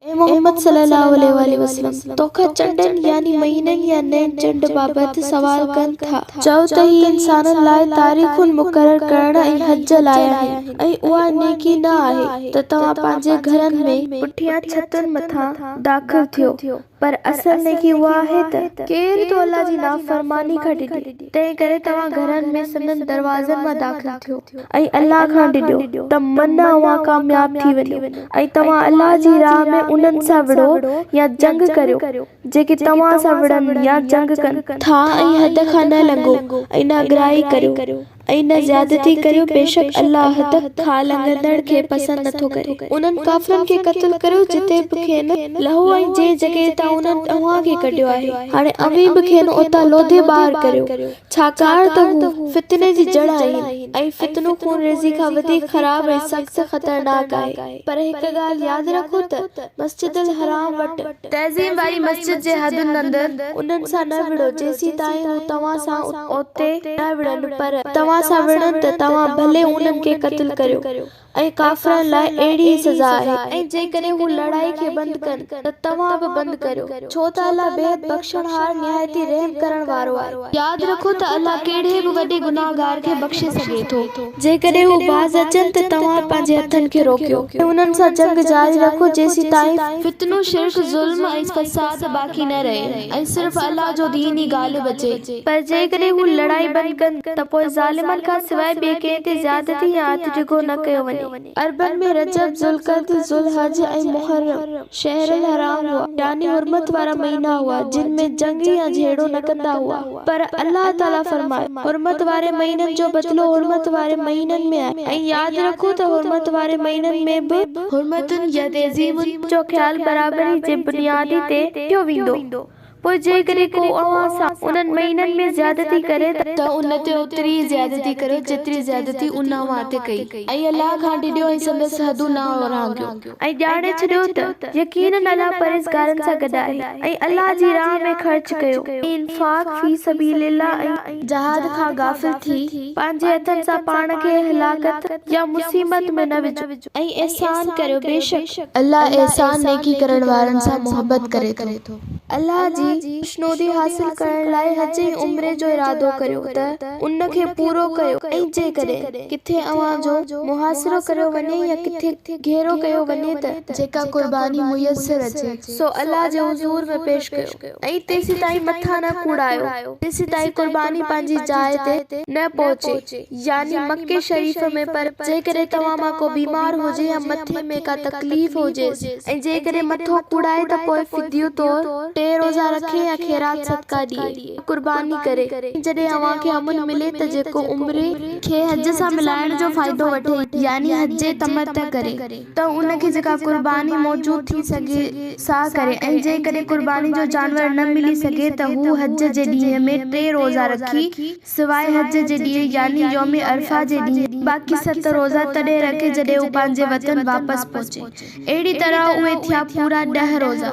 اي محمد صلّي اللّٰه عليه واٰله وسلّم! توکان چنڊن يعني مهينن يا نئين چنڊ بابت سوال ڪن ٿا. چؤ ته هي انسانن لاء تاريخون مقرر ڪرڻ ۽ حج لاء آهن ۽ اها نيڪي نه آهي ته توهان پنهنجي گهرن ۾، پٺيان ڇتن مٿان، داخل ٿيو، پر اصل نيڪي اها آهي ته، ڪير ٿو الله جي نافرماني کان ڊڄي، تنهنڪري توهان گهرن ۾ سندن دروازن مان داخل ٿيو ۽ الله کان ڊڄو ته من اوهان ڪامياب ٿي وڃو ۽ توهان الله جي راهه ۾ انهن سان وڙهو يا جنگ ڪريو جيڪي توهان سان وڙهن يا جنگ ڪن ٿا ۽ حد کان نه لنگهو ۽ نه اڳرائي ڪريو ۽ نه زيادتي ڪريو بيشڪ الله حد کان لنگهندڙ کي پسند نٿو ڪري. انهن ڪافرن کي قتل ڪريو جتي به کين لهو ۽ جنهن جڳهه تان انهن اوهان کي ڪڍيو آهي، هاڻي اوهين به کين اتان لوڌي ٻاهر ڪريو، ڇاڪاڻ ته هو فتني جي جڙ آهن ۽ فتنو خونريزي کان وڌيڪ خراب ۽ سخت خطرناڪ آهي. پر هڪ ڳالهه ياد رکو ته مسجد الحرام وٽ، تعظيم واري مسجد جي حدن اندر، انهن سان نه وڙهو جيسيتائين هو توهان سان اتي نه وڙهن، پر توهان سان وڙهن ته توهان ڀلي انهن کي قتل ڪريو ۽ ڪافرن لاء اهڙي ئي سزا آهي. ۽ جيڪڏهن هو لڙائي کي بند ڪن ته توهان به بند ڪريو، ڇو ته الله بيحد بخشڻهار نهايت ئي رحم ڪرڻ وارو آهي. ياد رکو ته الله ڪهڙي به وڏي گناهگار کي بخشي سگهي ٿو. جيڪڏهن هو باز اچن ته توهان پنهنجي هٿن کي روڪيو ۽ انهن سان جنگ جاري رکو جيسيتائين فتنو، شرڪ، ظلم ۽ فساد باقي نه رهي ۽ صرف الله جو دين ئي غالب اچي. پر جيڪڏهن هو لڙائي بند ڪن ته پوء ظالمن کان سواء ٻئي ڪنهن تي زيادتي يا هٿ ڊگهو نه ڪيو وڃي. عربن ۾ رجب، ذوالقعد، ذوالحج ۽ محرم شهر الحرام هئا، يعني حرمت وارا مهينا هئا، جن ۾ جنگ يا جهيڙو نه ڪندا هئا. پر الله تعاليٰ فرمايو، حرمت واري مهينن جو بدلو حرمت واري مهينن ۾ آهي ۽ ياد رکو ته حرمت واري مهينن ۾ به حرمتن يا تعظيمن جو خيال برابري جي بنيادي تي رکيو ويندو. پوء جيڪڏهن ڪو اوهان سان انهن مهينن ۾ زيادتي ڪري ته. ته ان تي اوتري ئي زيادتي ڪريو جيتري زيادتي ان اوهان تي ڪئي. ۽ الله کان ڊڄو ۽ سندس حدون نه اورانگهيو. ۽ ڄاڻي ڇڏيو ته يقيناً الله پرهيزگارن سان گڏ آهي. ۽ الله جي راهه ۾ خرچ ڪيو. ۽ انفاق في سبيل الله ۽. جهاد کان غافل ٿي، پنهنجي هٿن سان پاڻ کي هلاڪت يا مصيبت ۾ نه وجهو. ۽ احسان ڪريو، بيشڪ. الله احسان، نيڪي، ڪرڻ وارن سان محبت ڪري ٿو. الله جي خوشنودي حاصل ڪرڻ لاء حج ۽ عمري جو ارادو ڪريو ته ان کي پورو ڪيو ۽ جيڪڏهن ڪٿي اوهان جو محاصرو ڪريو وڃي يا ڪٿي گهيرو ڪيو وڃي ته. جيڪا قرباني ميسر اچي. سو الله جي حضور ۾ پيش ڪيو ۽ تيسيتائين مٿا نه ڪوڙايو جيسيتائين قرباني پنهنجي جاء تي نه پهچي. يعني مڪي شريف ۾، پر جيڪڏهن توهان مان ڪو بيمار هجي يا مٿي ۾ ڪا تڪليف هجيس ۽ جيڪڏهن مٿو ڪوڙائي ته پوء فديو طور ٽي روزا رکي يا خيرات صدقه ڏئي يا قرباني ڪري ۽ جڏهن اوهان کي امن ملي ته جيڪو عمري کي حج سان ملائڻ جو فائدو وٺي يعني حج تمتع ڪري ته ان کي جيڪا قرباني موجود ٿي سگهي سا ڪري ۽ جيڪڏهن قرباني جو جانور نه ملي سگهي ته هو حج جي ڏينهن ۾ ٽي روزا رکي سواء حج جي ڏينهن يعني يوم عرفه جي ڏينهن، باقي ست روزا تڏهن رکي جڏهن هو پنهنجي وطن واپس پهچي. اهڙي طرح اهي ٿيا پورا ڏهه روزا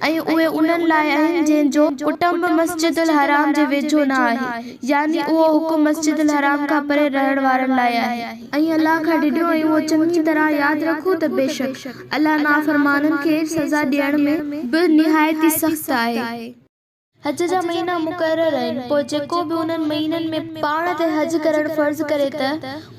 ۽ اهي انهن لاء آهن جنهن جو ڪٽنب مسجد الحرام جي ويجهو نه آهي، يعني اهو حڪم مسجد الحرام کان پري رهڻ وارن لاء آهي. ۽ الله کان ڊڄو ۽ اهو چڱي طرح ياد رکو ته بيشڪ الله نافرمانن کي سزا ڏيڻ ۾ به نهايت ئي سخت آهي. حج جا مهينا مقرر آهن، پوء جيڪو به انهن مهينن ۾ پاڻ تي حج ڪرڻ فرض ڪري ته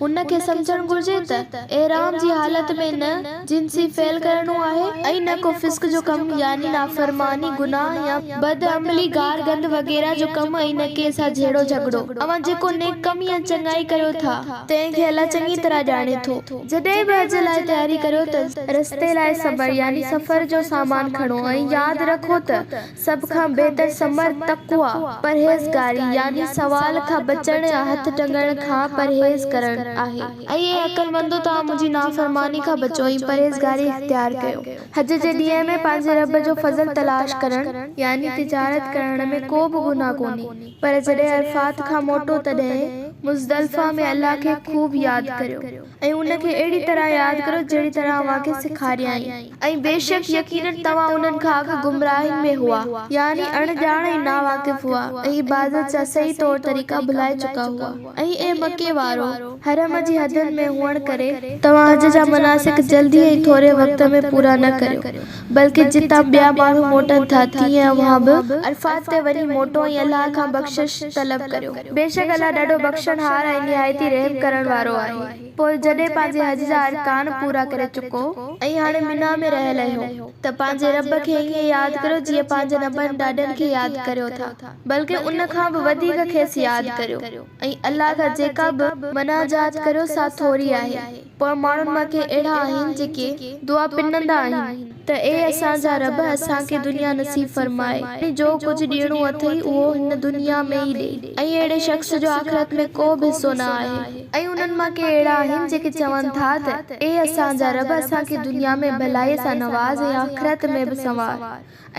هن کي سمجهڻ گهرجي ته احرام جي حالت ۾ نه جنسي فعل ڪرڻو آهي ۽ نه ڪو فسق جو ڪم يعني نافرماني، گناهه يا بدعملي، گارگند وغيره جو ڪم ۽ نه ڪنهن سان جهيڙو جهڳڙو. اوهان جيڪو نيڪ ڪم يا چڱائي ڪريو ٿا، تنهن کي الله چڱي طرح ڄاڻي ٿو. جڏهن به حج لاء تياري ڪريو ته رستي لاء صبر يعني سفر جو سامان کڻو ۽ ياد رکو ته سڀ کان بهتر ثمر تقويٰ، پرهيزگاري، يعني سوال کان بچڻ يا هٿ ٽنگڻ کان پرهيز ڪرڻ، آهي. ۽ اي عقلمندو! توهان منهنجي نافرماني کان بچو ۽ پرهيزگاري اختيار ڪيو. حج جي ڏينهن ۾ پنهنجي رب جو فضل تلاش ڪرڻ، يعني تجارت ڪرڻ، ۾ ڪو به گناهه ڪونهي، پر جڏهن عرفات کان موٽو تڏهن. مزدلفه ۾ الله کي خوب ياد ڪريو ۽ ان کي اهڙي طرح ياد ڪريو جهڙي طرح اوهان کي سيکاريائين. ۽ بيشڪ يقيناً توهان انهن کان اڳ گمراهين ۾ هئا، يعني اڻ ڄاڻ ۽ ناواقف هئا ۽ عبادت جا صحيح طور طريقا ڀلائي چڪا هئا. ۽ اي مڪي وارؤ! حرم جي حدن ۾ هئڻ ڪري، توهان حج جا مناسڪ جلدي ۽ ٿوري وقت ۾ پورا نه ڪريو، بلڪه جتان ٻيا ماڻهو موٽن ٿا، تيئن اوهان به عرفات تي وڃي موٽو ۽ الله کان بخشش طلب ڪريو. بيشڪ الله ڏاڍو بخشڻهار ۽ نهايت ئي رحم ڪرڻ وارو آهي. پوء جڏهن پنهنجي حج جا ارڪان پورا ڪري چڪو ۽ هاڻي منيٰ ۾ رهيل آهيو ته پنهنجي رب کي ائين ياد ڪريو جيئن پنهنجن ابن ڏاڏن کي ياد ڪريو ٿا، بلڪه ان کان به وڌيڪ کيس ياد ڪريو ۽ الله کان جيڪا به مناجات ڪريو سا ٿوري آهي. پوء ماڻهن مان ڪي اهڙا آهن جيڪي، دعا پنندا آهن، ته اي اسان جا رب! اسان کي دنيا نصيب فرماء ۽ جو ڪجهه ڏيڻو اٿئي اهو هن دنيا ۾ ئي ڏي ۽ اهڙي شخص جو آخرت ۾ ڪو به حصو نه آهي. ۽ انهن مان ڪي اهڙا آهن جيڪي چون ٿا ته اي اسان جا رب! اسان کي دنيا ۾ ڀلائيء سان نواز ۽ آخرت ۾ به سنوار.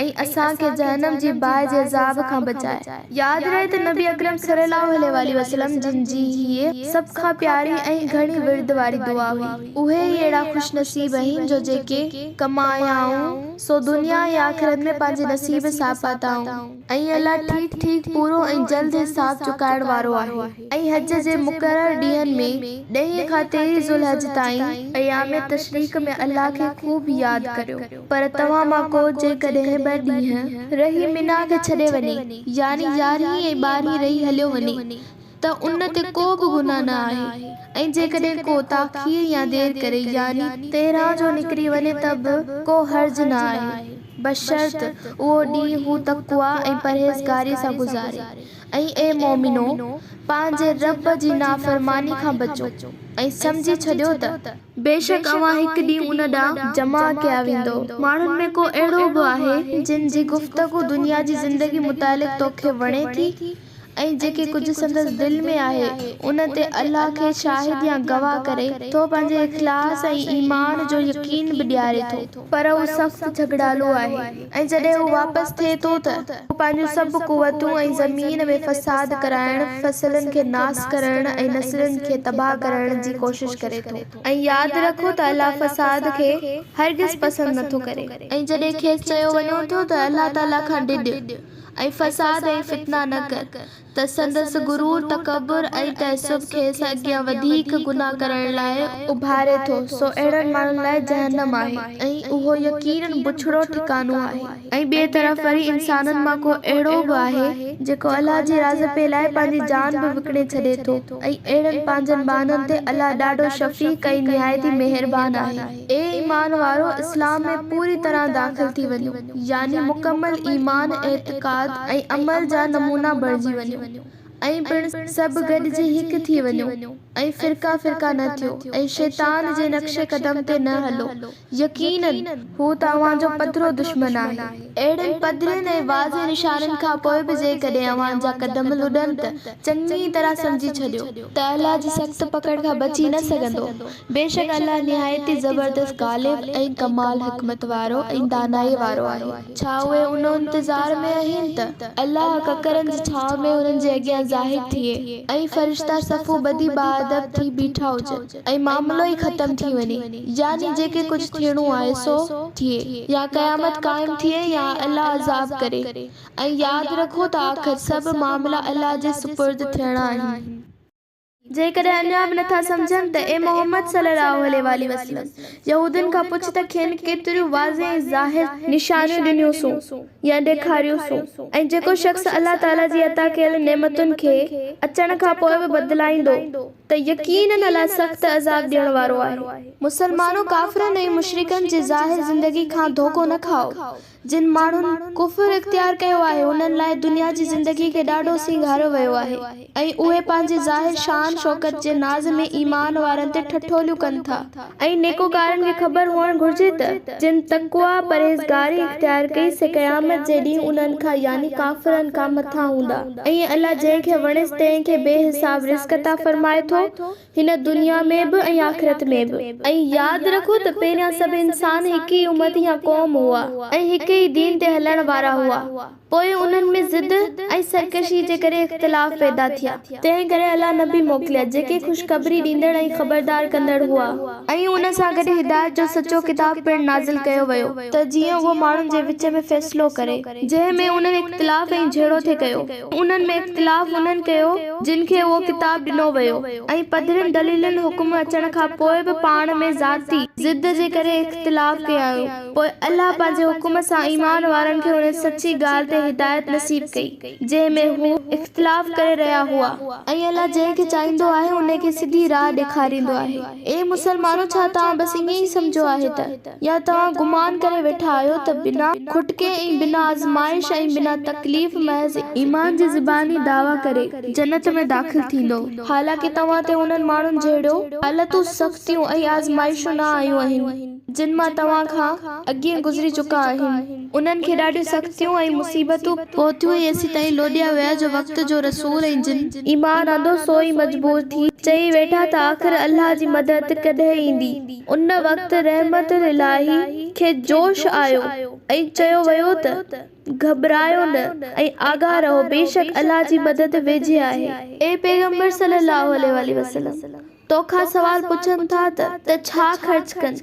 ۽ اسان کي جهنم جي باهه جي عذاب کان بچاء. ياد رهي ته نبي اڪرم صلي الله عليه واٰله وسلم جن جي هيء سڀ کان پياري ۽ گهڻي ورد واري دعا هئي. اهي ئي اهڙا خوش نصيب آهن جو جيڪي ڪمايائون سو دنيا ۽ آخرت ۾ پنهنجي نصيب سان پاتائون. ۽ الله ٺيڪ ٺيڪ پورو ۽ جلد حساب چڪائڻ وارو آهي. ۽ حج جي مقرر ڏينهن ۾، ڏهين کان تيرهين ذوالحج تائين، ايام تشريق ۾ الله کي خوب ياد ڪريو، پر توهان مان ڪو جيڪڏهن ٻه ڏينهن رهي منيٰ کي ڇڏي وڃي، يعني يارهين ۽ ٻارهين رهي هليو وڃي، ته ان تي ڪو به گناهه نه آهي، ۽ جيڪڏهن ڪو تاخير يا دير ڪري، يعني تيرهن جو نڪري وڃي ته به ڪو حرج نه آهي، بشرط اهو ڏينهن هو تقويٰ ۽ پرهيزگاريء سان گذاري. ۽ اي مؤمنو! پنهنجي رب جي نافرماني کان بچو ۽ سمجهي ڇڏيو ته. بيشڪ اوهان هڪ ڏينهن ان ڏانهن جمع ڪيا ويندؤ. ماڻهن ۾ ڪو اهڙو به آهي، جن جي گفتگو دنيا جي زندگي متعلق توکي وڻي ٿي ۽ جيڪي ڪجهه سندس دل ۾ آهي، ان تي الله کي شاهد يا گواهه ڪري ٿو پنهنجي اخلاص ۽ ايمان جو يقين به ڏياري ٿو. پر هو سخت جهڳڙالو آهي. ۽ جڏهن هو واپس ٿئي ٿو ته، هو پنهنجون سڀ قوتون ۽ زمين ۾ فساد ڪرائڻ، فصلن کي ناس ڪرڻ ۽ نسلن کي تباهه ڪرڻ جي ڪوشش ڪري ٿو. ۽ ياد رکو ته الله فساد کي هرگز پسند نٿو ڪري. ۽ جڏهن کيس چيو وڃو ٿو ته الله تعالي کان ڊڄ ۽ فساد ۽ فتنا نه ڪر ته سندس غرور، تڪبر ۽ تعصب کيس اڳيان وڌيڪ گناهه ڪرڻ لاء اڀاري ٿو، سو اهڙن ماڻهن لاء جهنم آهي ۽ اهو يقيناً بڇڙو ٺڪانو آهي. ۽ ٻئي طرف وري انسانن مان ڪو اهڙو به آهي، جيڪو الله جي راضپي لاء پنهنجي جان به وڪڻي ڇڏي ٿو ۽ اهڙن پنهنجن ٻانهن تي الله ڏاڍو شفيق ۽ نهايت ئي مهربان آهي. اي ايمان وارؤ! اسلام ۾ پوري طرح داخل ٿي وڃو، يعني مڪمل ايمان، اعتقاد ۽ عمل جا نمونا بڻجي وڃو ۽ پڻ سڀ گڏجي هڪ ٿي وڃو ۽ فرقا فرقا نه ٿيو ۽ شيطان جي نقش قدم تي نه هلو، يقيناً هو ته اوهان جو پڌرو دشمن آهي. اهڙن پڌرين ۽ واضح نشانين کان پوء به جيڪڏهن اوهان جا قدم لڏن ته چڱيء طرح سمجهي ڇڏيو ته الله جي سخت پڪڙ کان بچي نه سگهندؤ. بيشڪ الله نهايت ئي زبردست غالب ۽ ڪمال حڪمت وارو ۽ دانائيء وارو آهي. ڇا اهي ان انتظار ۾ آهن ته الله ڪڪرن جي ڇانو ۾ انهن جي اڳيان ظاهر ٿئي ۽ فرشتا صفون ٻڌي باادب ٿي بيٺا هجن ۽ معاملو ئي ختم ٿي وڃي يعني جيڪي ڪجهه ٿيڻو آهي سو ٿئي يا قيامت قائم ٿئي يا الله عذاب ڪري ۽ ياد رکو ته آخر سڀ معاملا الله جي سپرد ٿيڻا آهن. جيڪڏهن اڃا به نٿا سمجهن ته اي محمد صلّي اللّٰه عليه واٰله وسلّم! يهودين کان پڇ ته کين ڪيتريون واضح ۽ ظاهر نشانيون ڏنيونسون يا ڏيکاريونسون ۽ جيڪو شخص الله تعالي جي عطا ڪيل نعمتن کي اچڻ کان پوء به بدلائيندو ته يقيناً الله سخت عذاب ڏيڻ وارو آهي. مسلمانو! ڪافرن ۽ مشرڪن جي ظاهر زندگي کان ڌوڪو نه کائو، جن ماڻهن ڪفر اختيار ڪيو آهي انهن لاء دنيا جي زندگي کي ڏاڍو سينگاريو ويو آهي ۽ اهي پنهنجي ظاهر شان شوڪت جي ناز ۾ ايمان وارن تي ٺٺوليون ڪن ٿا. ۽ نيڪوڪارن کي خبر هئڻ گهرجي ته جن تقويٰ، پرهيزگاري، اختيار ڪئي سي قيامت جي ڏينهن انهن کان، يعني ڪافرن کان، مٿان هوندا ۽ الله جنهن کي وڻيس تنهن کي بي حساب رزق عطا فرمائي ٿو. هن دنيا ۾ به ۽ آخرت ۾ به. ۽ ياد رکو ته پهريان سڀ انسان هڪ ئي امت يا قوم هئا ۽ هڪ ئي هڪ ئي دين تي هلڻ وارا هئا، پوء انهن ۾ ضد ۽ سرڪشي جي ڪري اختلاف پيدا ٿيا. تنهن ڪري الله نبي موڪليا، جيڪي خوشخبري ڏيندڙ ۽ خبردار ڪندڙ هئا. ۽ ان سان گڏ هدايت جو سچو ڪتاب پڻ نازل ڪيو ويو، ته جيئن اهو ماڻهن جي وچ ۾ فيصلو ڪري، جنهن ۾ انهن اختلاف ۽ جهيڙو ٿي ڪيو. انهن ۾ اختلاف انهن ڪيو، جن کي اهو ڪتاب ڏنو ويو، ۽ پڌرين دليلن حڪم اچڻ کان پوء به پاڻ ۾ ذاتي ضد جي ڪري اختلاف ڪيائون. پوء الله پنهنجي حڪم سان ايمان وارن کي ان سچي ڳالهه تي هدايت نصيب ڪئي، جنهن ۾ هو اختلاف ڪري رهيا هئا. ۽ الله جنهن کي چاهيندو آهي ان کي سڌي راهه ڏيکاريندو آهي. اي مسلمانو! ڇا توهان بس ائين ئي سمجهيو آهي ته، يا توهان گمان ڪري ويٺا آهيو ته، بنا کٽڪي ۽ بنا آزمائش ۽ بنا تڪليف محض ايمان جي زباني دعويٰ ڪري جنت ۾ داخل ٿيندؤ، حالانڪه توهان تي انهن ماڻهن جهڙيون حالتون، سختيون ۽ آزمائشون نه آيون آهن. جن مان توهان کان اڳي گذري چڪا آهن، انهن کي ڏاڍيون سختيون ۽ مصيبتون پهتيون ۽ ايسيتائين لوڏيا ويا جو وقت جو رسول ۽ جن ايمان آندو سو ئي مجبور ٿي چئي ويٺا ته آخر الله جي مدد ڪڏهن ايندي؟ ان وقت رحمت الاهي کي جوش آيو ۽ چيو ويو ته گهٻرايو نه ۽ آگاهه رهو بيشڪ الله جي مدد ويجهي آهي. اي پيغمبر صلي الله عليه واٰله وسلم! توکان سوال پڇن ٿا ته ته ڇا خرچ ڪن؟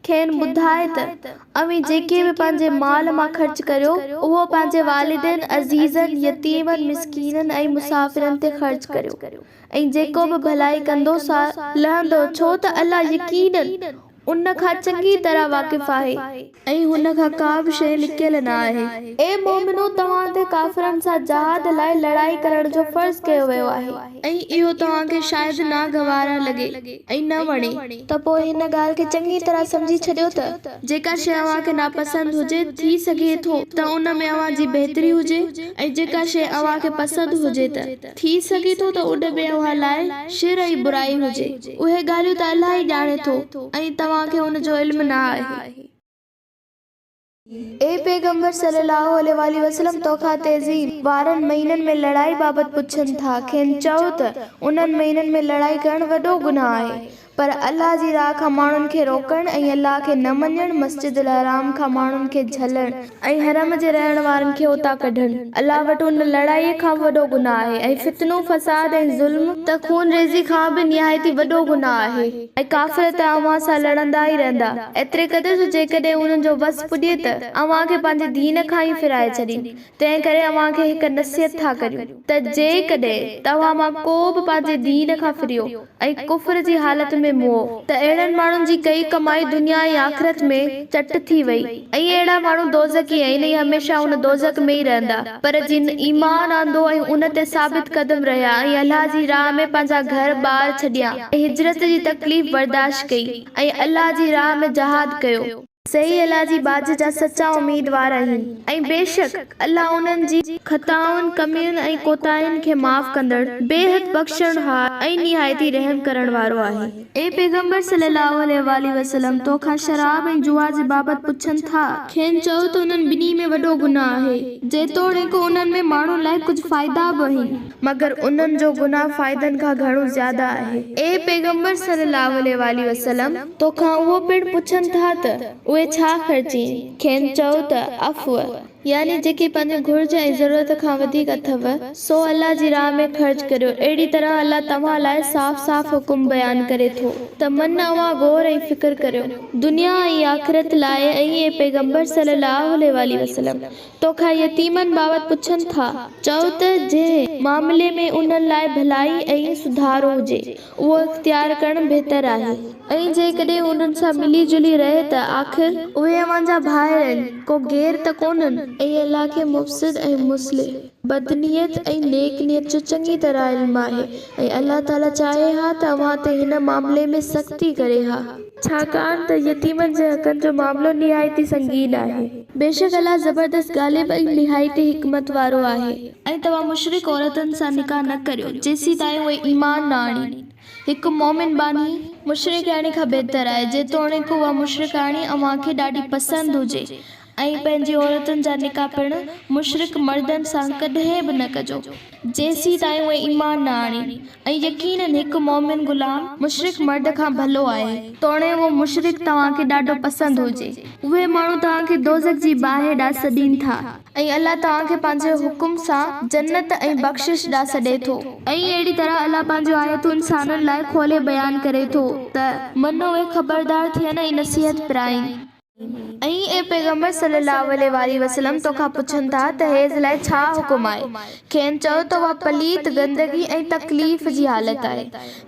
کين ٻڌاء ته، اوهين جيڪي به پنهنجي مال مان خرچ ڪريو، اهو پنهنجي والدين، عزيزن، يتيمن، مسڪينن ۽ مسافرن تي خرچ ڪريو ۽ جيڪو به ڀلائي ڪندو سا لهندو، ڇو ته الله يقيناً ان کان چڱي طرح واقف آهي. ۽ هن کان ڪا به شيء لڪيل نه آهي. اي مؤمنو! توهان تي ڪافرن سان جهاد لاء لڙائي ڪرڻ جو فرض ڪيو ويو آهي. ۽ اهو توهان کي شايد ناگوار لڳي ۽ نه وڻي. ته پوء هن ڳالهه کي چڱي طرح سمجهي ڇڏيو ته، جيڪا شيء اوهان کي ناپسند هجي، ٿي سگهي ٿو ته ان ۾ اوهان جي بهتري هجي، ۽ جيڪا شيء اوهان کي پسند هجي ته. ٿي سگهي ٿو ته ان ۾ اوهان لاء شر ۽ برائي هجي. اهي ڳالهيون ته الله ئي ڄاڻي ٿو ۽ توهان کي ان جو علم نه آهي. اي پيغمبر صلّي اللّٰه عليه واٰله وسلّم توکان تعظيم وارن مهينن ۾ لڙائي بابت پڇن ٿا، کين چئو ته، انهن مهينن ۾ لڙائي ڪرڻ وڏو گناهه آهي. پر الله جي راهه کان ماڻهن کي روڪڻ ۽ الله کي نه مڃڻ، مسجد الحرام کان ماڻهن کي جهلڻ ۽ حرم جي رهڻ وارن کي اتان ڪڍڻ، الله وٽ ان لڙائيء کان به وڏو گناهه آهي ۽ فتنو، فساد ۽ ظلم ته خونريزي کان به نهايت ئي وڏو گناهه آهي ۽ ڪافر ته اوهان سان لڙندا ئي رهندا، ايتري قدر جو جيڪڏهن انهن جو وس پڄي ته اوهان کي پنهنجي دين کان ئي ڦيرائي ڇڏين. تنهن ڪري اوهان کي هڪ نصيحت ٿا ڪريون ته جيڪڏهن توهان مان ڪو به پنهنجي دين کان ڦريو ۽ ڪفر جي حالت ۾ مئو ته اهڙن ماڻهن جي ڪئي ڪمائي دنيا ۽ آخرت ۾ چٽ ٿي وئي ۽ اهڙا ماڻهو دوزخي آهن ۽ هميشه ان دوزخ ۾ ئي رهندا پر جن ايمان آندو ۽ ان تي ثابت قدم رهيا ۽ الله جي راهه ۾ پنهنجا گهر ٻار ڇڏيا ۽ هجرت جي تڪليف برداشت ڪئي ۽ الله جي راهه ۾ جهاد ڪيو. سي ئي الله جي ٻاجهه جا سچا اميدوار آهن ۽ بيشڪ الله انهن جي خطائن، ڪمين ۽ ڪوتاهين کي معاف ڪندڙ، بيحد بخشڻهار ۽ نهايت ئي رحم ڪرڻ وارو آهي. اي پيغمبر صلّي اللّٰه عليه واٰله وسلّم! تو کان شراب ۽ جوا جي بابت پڇن ٿا، کين چئو ته انهن ٻنهي ۾ وڏو گناهه آهي، جيتوڻيڪ انهن ۾ ماڻهن لاء ڪجهه فائدا به آهن. مگر انهن جو گناهه فائدن کان گهڻو زياده آهي. اي پيغمبر صلّي اللّٰه عليه واٰله وسلّم! توکان اهو پڻ پڇن ٿا ته اهي ڇا خرچين؟ کين چئو ته، عفو، يعني جيڪي پنهنجي گهرج ۽ ضرورت کان وڌيڪ اٿو، سو الله جي راهه ۾ خرچ ڪريو، اهڙي طرح الله توهان لاء صاف صاف حڪم بيان ڪري ٿو ته من اوهان غور ۽ فڪر ڪريو، دنيا ۽ آخرت لاء ۽ اي پيغمبر صلّي اللّٰه عليه واٰله وسلّم! توکان يتيمن بابت پڇن ٿا، چؤ ته جنهن معاملي ۾ انهن لاء ڀلائي ۽ سڌارو هجي، اهو اختيار ڪرڻ بهتر آهي. ۽ جيڪڏهن انهن سان ملي جلي رهي ته آخر. اهي اوهان جا ڀائر آهن، ڪو غير ته ڪونهن. ۽ الله کي مفسد ۽ مصلح، بدنيت ۽ نيڪ نيت جو چڱي طرح علم آهي، ۽ الله تعاليٰ چاهي ها ته اوهان تي هن معاملي ۾ سختي ڪري ها. ڇاڪاڻ ته يتيمن جي حقن جو معاملو نهايت ئي سنگين آهي. بيشڪ الله زبردست غالب ۽ نهايت ئي حڪمت وارو آهي. ۽ توهان مشرڪ عورتن سان نڪاح نه ڪريو جيسيتائين اهي ايمان نه آڻين. هڪ مؤمن ٻانهي، مشرڪياڻي کان بهتر آهي، جيتوڻيڪ اها مشرڪياڻي اوهان کي ڏاڍي پسند هجي. ۽ پنهنجي عورتن جا نڪاح پڻ مشرڪ مردن سان ڪڏهن به نه ڪجو، جيسيتائين اهي ايمان نه آڻين، ۽ يقيناً هڪ مؤمن غلام مشرڪ مرد کان ڀلو آهي، توڻي اهو مشرڪ توهان کي ڏاڍو پسند هجي. اهي ماڻهو توهان کي دوزخ جي باهه ڏانهن سڏين ٿا، ۽ الله توهان کي پنهنجي حڪم سان جنت ۽ بخشش ڏانهن سڏي ٿو. ۽ اهڙي طرح الله پنهنجون آيتون انسانن لاء کولي بيان ڪري ٿو ته من اهي خبردار ٿين ۽ نصيحت پرائين. ۽ اي پيغمبر صلّي اللّٰه عليه واٰله وسلّم! توکان پڇن ٿا ته حيض لاء ڇا حڪم آهي؟ کين چئو ته اها پليت، گندگي ۽ تڪليف جي حالت آهي،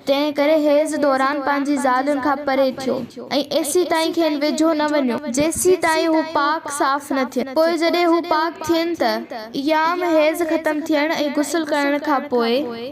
تنهن ڪري حيض دوران پنهنجي زالن کان پري ٿيو ۽ ايسيتائين کين ويجهو نه وڃو، جيسيتائين هو پاڪ صاف نه ٿين، پوء جڏهن هو پاڪ ٿين ته، ايام حيض ختم ٿيڻ ۽ غسل ڪرڻ کان پوء،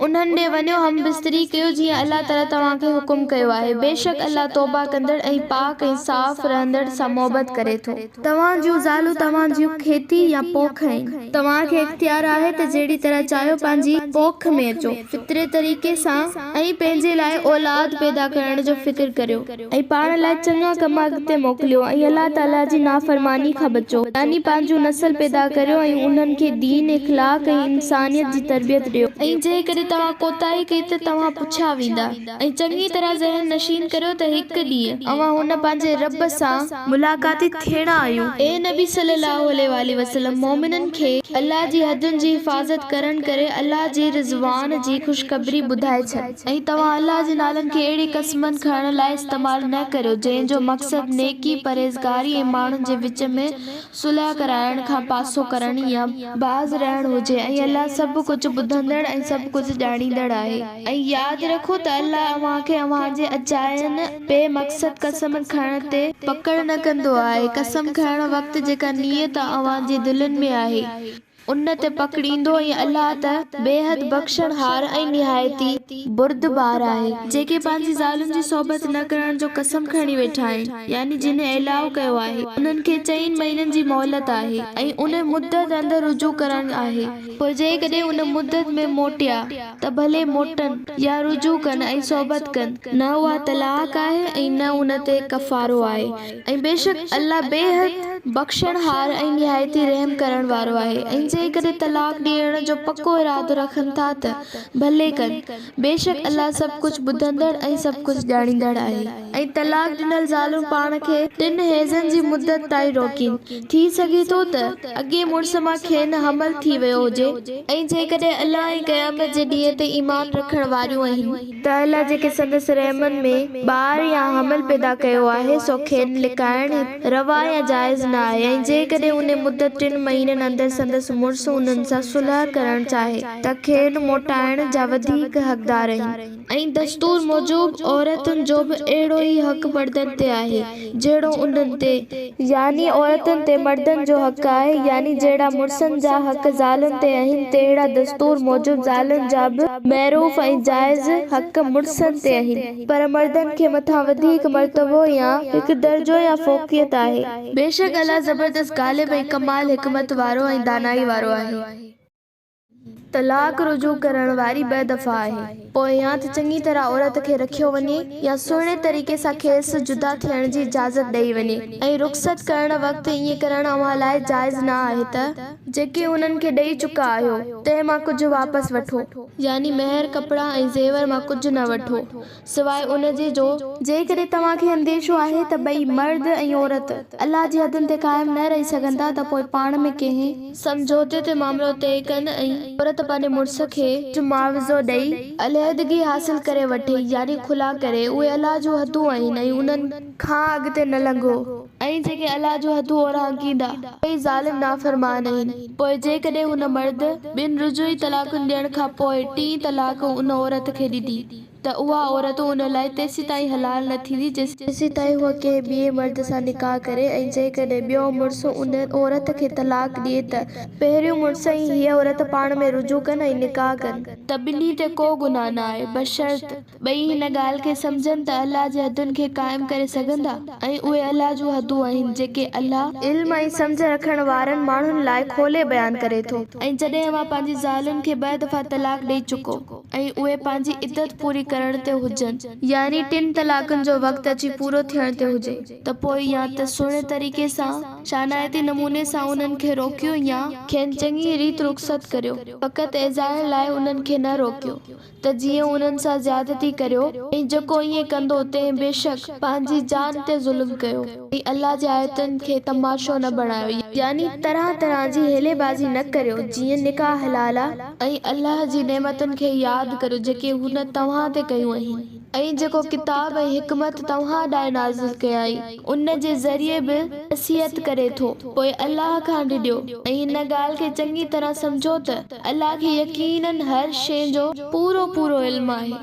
انهن ڏي وڃو هم بستري ڪيو جيئن الله تعالي توهان کي حڪم ڪيو آهي، بيشڪ الله توبه ڪندڙ ۽ پاڪ ۽ صاف رهندڙ سان محبت ڪري ٿو. توهان جون زالون توهان جون کيتي يا پوک آهن. توهان کي اختيار آهي ته جهڙي طرح چاهيو پنهنجي پوک ۾ اچو، فطري طريقي سان، ۽ پنهنجي لاء اولاد پيدا ڪرڻ جو فڪر ڪريو ۽ پاڻ لاء چڱا ڪم اڳتي موڪليو ۽ الله تعالي جي نافرماني کان بچو، يعني پنهنجو نسل پيدا ڪريو ۽ انهن کي دين، اخلاق ۽ انسانيت جي تربيت ڏيو. ۽ جيڪڏهن توهان ڪوتاهي ڪئي ته توهان پڇيا ويندا ۽ چڱي طرح ذهن نشين ڪريو ته هڪ ڏينهن اوهان هن پنهنجي رب سان ملاقاتي ٿيڻا آهيو. اي نبي صلّي اللّٰه عليه واٰله وسلّم! مؤمنن کي الله جي حدن جي حفاظت ڪرڻ ڪري الله جي رضوان جي خوشخبري ٻڌائي ڇڏ. ۽ توهان الله جي نالن کي اهڙي قسمن کڻڻ لاء استعمال نه ڪريو جنهن جو مقصد نيڪي، پرهيزگاري ۽ ماڻهن جي وچ ۾ صلح ڪرائڻ کان پاسو ڪرڻ يا باز رهڻ هجي ۽ الله سڀ ڪجهه ٻڌندڙ ۽ سڀ ڪجهه ڄاڻيندڙ آهي. ۽ ياد رکو ته الله اوهان کي اوهان جي اجاين بي مقصد قسمن کڻڻ تي پڪڙ نه ڪندو آهي، قسم کڻڻ وقت جيڪا نيت اوهان جي دلين ۾ آهي، ان تي پڪڙيندو ۽ الله ته بيحد بخشڻهار ۽ نهايت ئي بردبار آهي. جيڪي پنهنجي زالن جي صحبت نه ڪرڻ جو قسم کڻي ويٺا آهن، يعني جن اعلاء ڪيو آهي، انهن کي چئن مهينن جي مهلت آهي ۽ ان مدت اندر رجوع ڪرڻ آهي، پوء جيڪڏهن ان مدت ۾ موٽيا ته ڀلي موٽن يا رجوع ڪن ۽ صحبت ڪن، نه اها طلاق آهي ۽ نه ان تي ڪفارو آهي ۽ بيشڪ الله بيحد بخشڻهار ۽ نهايت ئي رحم ڪرڻ وارو آهي ۽ جيڪڏهن طلاق ڏيڻ جو پڪو ارادو رکن ٿا ته ڀلي ڪن، بيشڪ الله سڀ ڪجهه ٻڌندڙ ۽ سڀ ڪجهه ڄاڻيندڙ آهي. ۽ طلاق ڏنل زالون پاڻ کي ٽن حيضن جي مدت تائين روڪين، ٿي سگهي ٿو ته اڳئين مڙس مان کين حمل ٿي ويو هجي. ۽ جيڪڏهن الله ۽ قيامت جي ڏينهن تي ايمان رکڻ واريون آهن. ته الله جيڪي سندس رحمن ۾ ٻار يا حمل پيدا ڪيو آهي سو کين لڪائڻ روا يا جائز نه آهي ۽ جيڪڏهن انهي مدت ٽن مهينن اندر سندس مڙس انهن سان صلح ڪرڻ چاهي ته کين موٽائڻ جا وڌيڪ حقدار آهن. ۽ دستور موجب عورتن جو به اهڙو ئي حق مردن تي آهي، جهڙو انهن تي. يعني عورتن تي مردن جو حق آهي، يعني جهڙا مڙسن جا حق زالن تي آهن، تهڙا دستور موجب زالن جا به معروف ۽ جائز حق مڙسن تي آهن، پر مردن کي مٿان وڌيڪ مرتبو يا هڪ درجو يا فوقيت آهي. بيشڪ الله زبردست غالب ۽ ڪمال حڪمت وارو ۽ دانائي وارو آهي. طلاق رجوع ڪرڻ واري ٻه دفعا آهي. پوء يا ته چڱي طرح عورت کي رکيو وڃي يا سهڻي طريقي سان کيس جدا ٿيڻ جي اجازت ڏئي وڃي ۽ رخصت ڪرڻ وقت ائين ڪرڻ اوهان لاء جائز نه آهي ته جيڪي هنن کي ڏئي چڪا آهيو، تنهن مان ڪجهه واپس وٺو. يعني مهر، ڪپڙا ۽ زيور مان ڪجهه نه وٺو. سواء ان جي جو. جيڪڏهن توهان کي انديشو آهي ته ٻئي، مرد ۽ عورت، الله جي حدن تي قائم نه رهي سگهندا ته پوء پاڻ ۾ ڪنهن. سمجهوتي تي معاملو طئي ڪن ۽. عورت پنهنجي مڙس کي. ڪجهه معاوضو ڏئي. علحدگي حاصل ڪري وٺي، يعني خلع ڪري، اهي الله جون حدون آهن ۽ انهن. کان اڳتي نه لنگهو. ۽ جيڪي الله جون حدون اورانگهيندا. اهي ئي ظالم نافرمان آهن. پوء جيڪڏهن هن مرد. ٻن رجوعي طلاقن ڏيڻ کان پوء ٽين طلاق ان عورت کي ڏني. ته اها عورت ان لاء تيسيتائين حلال نه ٿيندي، جيسيتائين هوء ڪنهن ٻئي مرد سان نڪاح ڪري ۽ جيڪڏهن ٻيو مڙس ان عورت کي طلاق ڏئي ته پهريون مڙس ۽ هيء عورت پاڻ ۾ رجوع ڪن ۽ نڪاح ڪن. ته ٻنهي تي ڪو گناهه نه آهي، بشرط ٻئي هن ڳالهه کي سمجهن ته الله جي حدن کي قائم ڪري سگهندا ۽ اهي الله جون حدون آهن، جيڪي الله. علم ۽ سمجهه رکڻ وارن ماڻهن لاء کولي بيان ڪري ٿو. ۽ جڏهن اوهان پنهنجي زالن کي ٻه دفعا طلاق ڏئي چڪو. ۽ اهي پنهنجي عدت پوري ڪرڻ تي هجن. يعني ٽن طلاقن جو وقت اچي پورو ٿيڻ تي هجي. ته پوء يا ته سهڻي طريقي سان. شانائتي نموني سان انهن کي روڪيو يا کين چڱيء ريت رخصت ڪريو، فقط ايذائڻ لاء انهن کي نه روڪيو، ته جيئن انهن سان زيادتي ڪريو، ۽ جيڪو ائين ڪندو تنهن بيشڪ پنهنجي جان تي ظلم ڪيو، ۽ الله جي آيتن کي تماشو نه بڻايو، يعني طرح طرح جي حيلي بازي نه ڪريو، جيئن نڪاح حلالا. ۽ الله جي نعمتن کي ياد ڪريو جيڪي هن توهان تي ڪيون آهن. ۽ جيڪو ڪتاب ۽ حڪمت توهان ڏانهن نازل ڪيائين، ان جي ذريعي به نصيحت ڪري ٿو، پوء الله کان ڊڄو، ۽ هن ڳالهه کي چڱي طرح سمجهو ته الله کي يقيناً هر شيء جو پورو پورو علم آهي.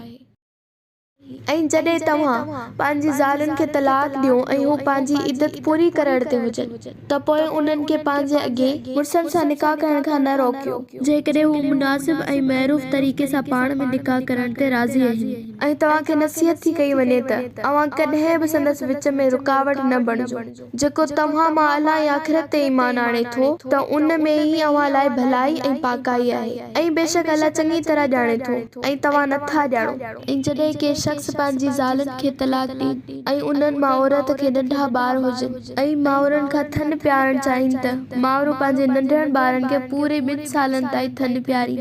۽ جڏهن توهان پنهنجي زالن کي طلاق ڏيو ۽ هو پنهنجي عدت پوري ڪرڻ تي هجن ته پوء انهن کي پنهنجي اڳئين مڙسن سان نڪاح ڪرڻ کان نه روڪيو، جيڪڏهن هو مناسب ۽ معروف طريقي سان پاڻ ۾ نڪاح ڪرڻ تي راضي آهن. ۽ توهان کي نصيحت ٿي ڪئي وڃي ته اوهان ڪڏهن به سندس وچ ۾ رڪاوٽ نه بڻجو، جيڪو توهان مان الله ۽ آخرت تي ايمان آڻي ٿو ته ان ۾ ئي اوهان لاء ڀلائي ۽ پاڪائي آهي ۽ بيشڪ الله چڱي طرح ڄاڻي ٿو ۽ توهان نه ٿا ڄاڻو. ۽ جڏهن ڪي شخص پنهنجي زالن کي طلاق ڏين ۽ انهن مان عورت کي ننڍا ٻار هجن ۽ مائرن کان ٿڃ پيارڻ چاهين ته مائرون پنهنجي ننڍڙن ٻارن کي پوري ٻن سالن تائين ٿڃ پيارين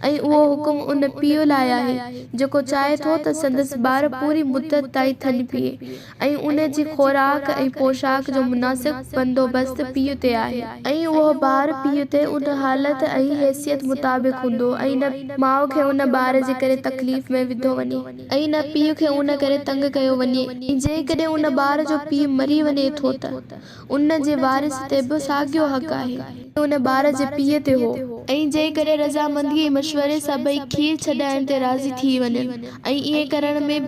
۽ اهو حڪم ان پيء لاء آهي، جيڪو چاهي ٿو ته سندس ٻار پوري مدت تائين ٿڃ پيئي ۽ ان جي خوراڪ ۽ پوشاڪ جو مناسب بندوبست پيء تي آهي. ۽ اهو بار پيء تي ان حالت ۽ حيثيت مطابق هوندو ۽ نه ماء کي ان بار جي ڪري تڪليف ۾ وڌو وڃي ۽ نه پيء کي ان ڪري تنگ ڪيو وڃي ۽ جيڪڏهن ان ٻار جو پيء مري وڃي ٿو ته ان جي وارث تي به ساڳيو حق آهي. ان ٻار جي پيء تي هو. ۽ جيڪڏهن رضامندي ۽ مشوري سان ٻئي کير ڇڏائڻ تي راضي ٿي وڃن ۽ ائين ڪرڻ ۾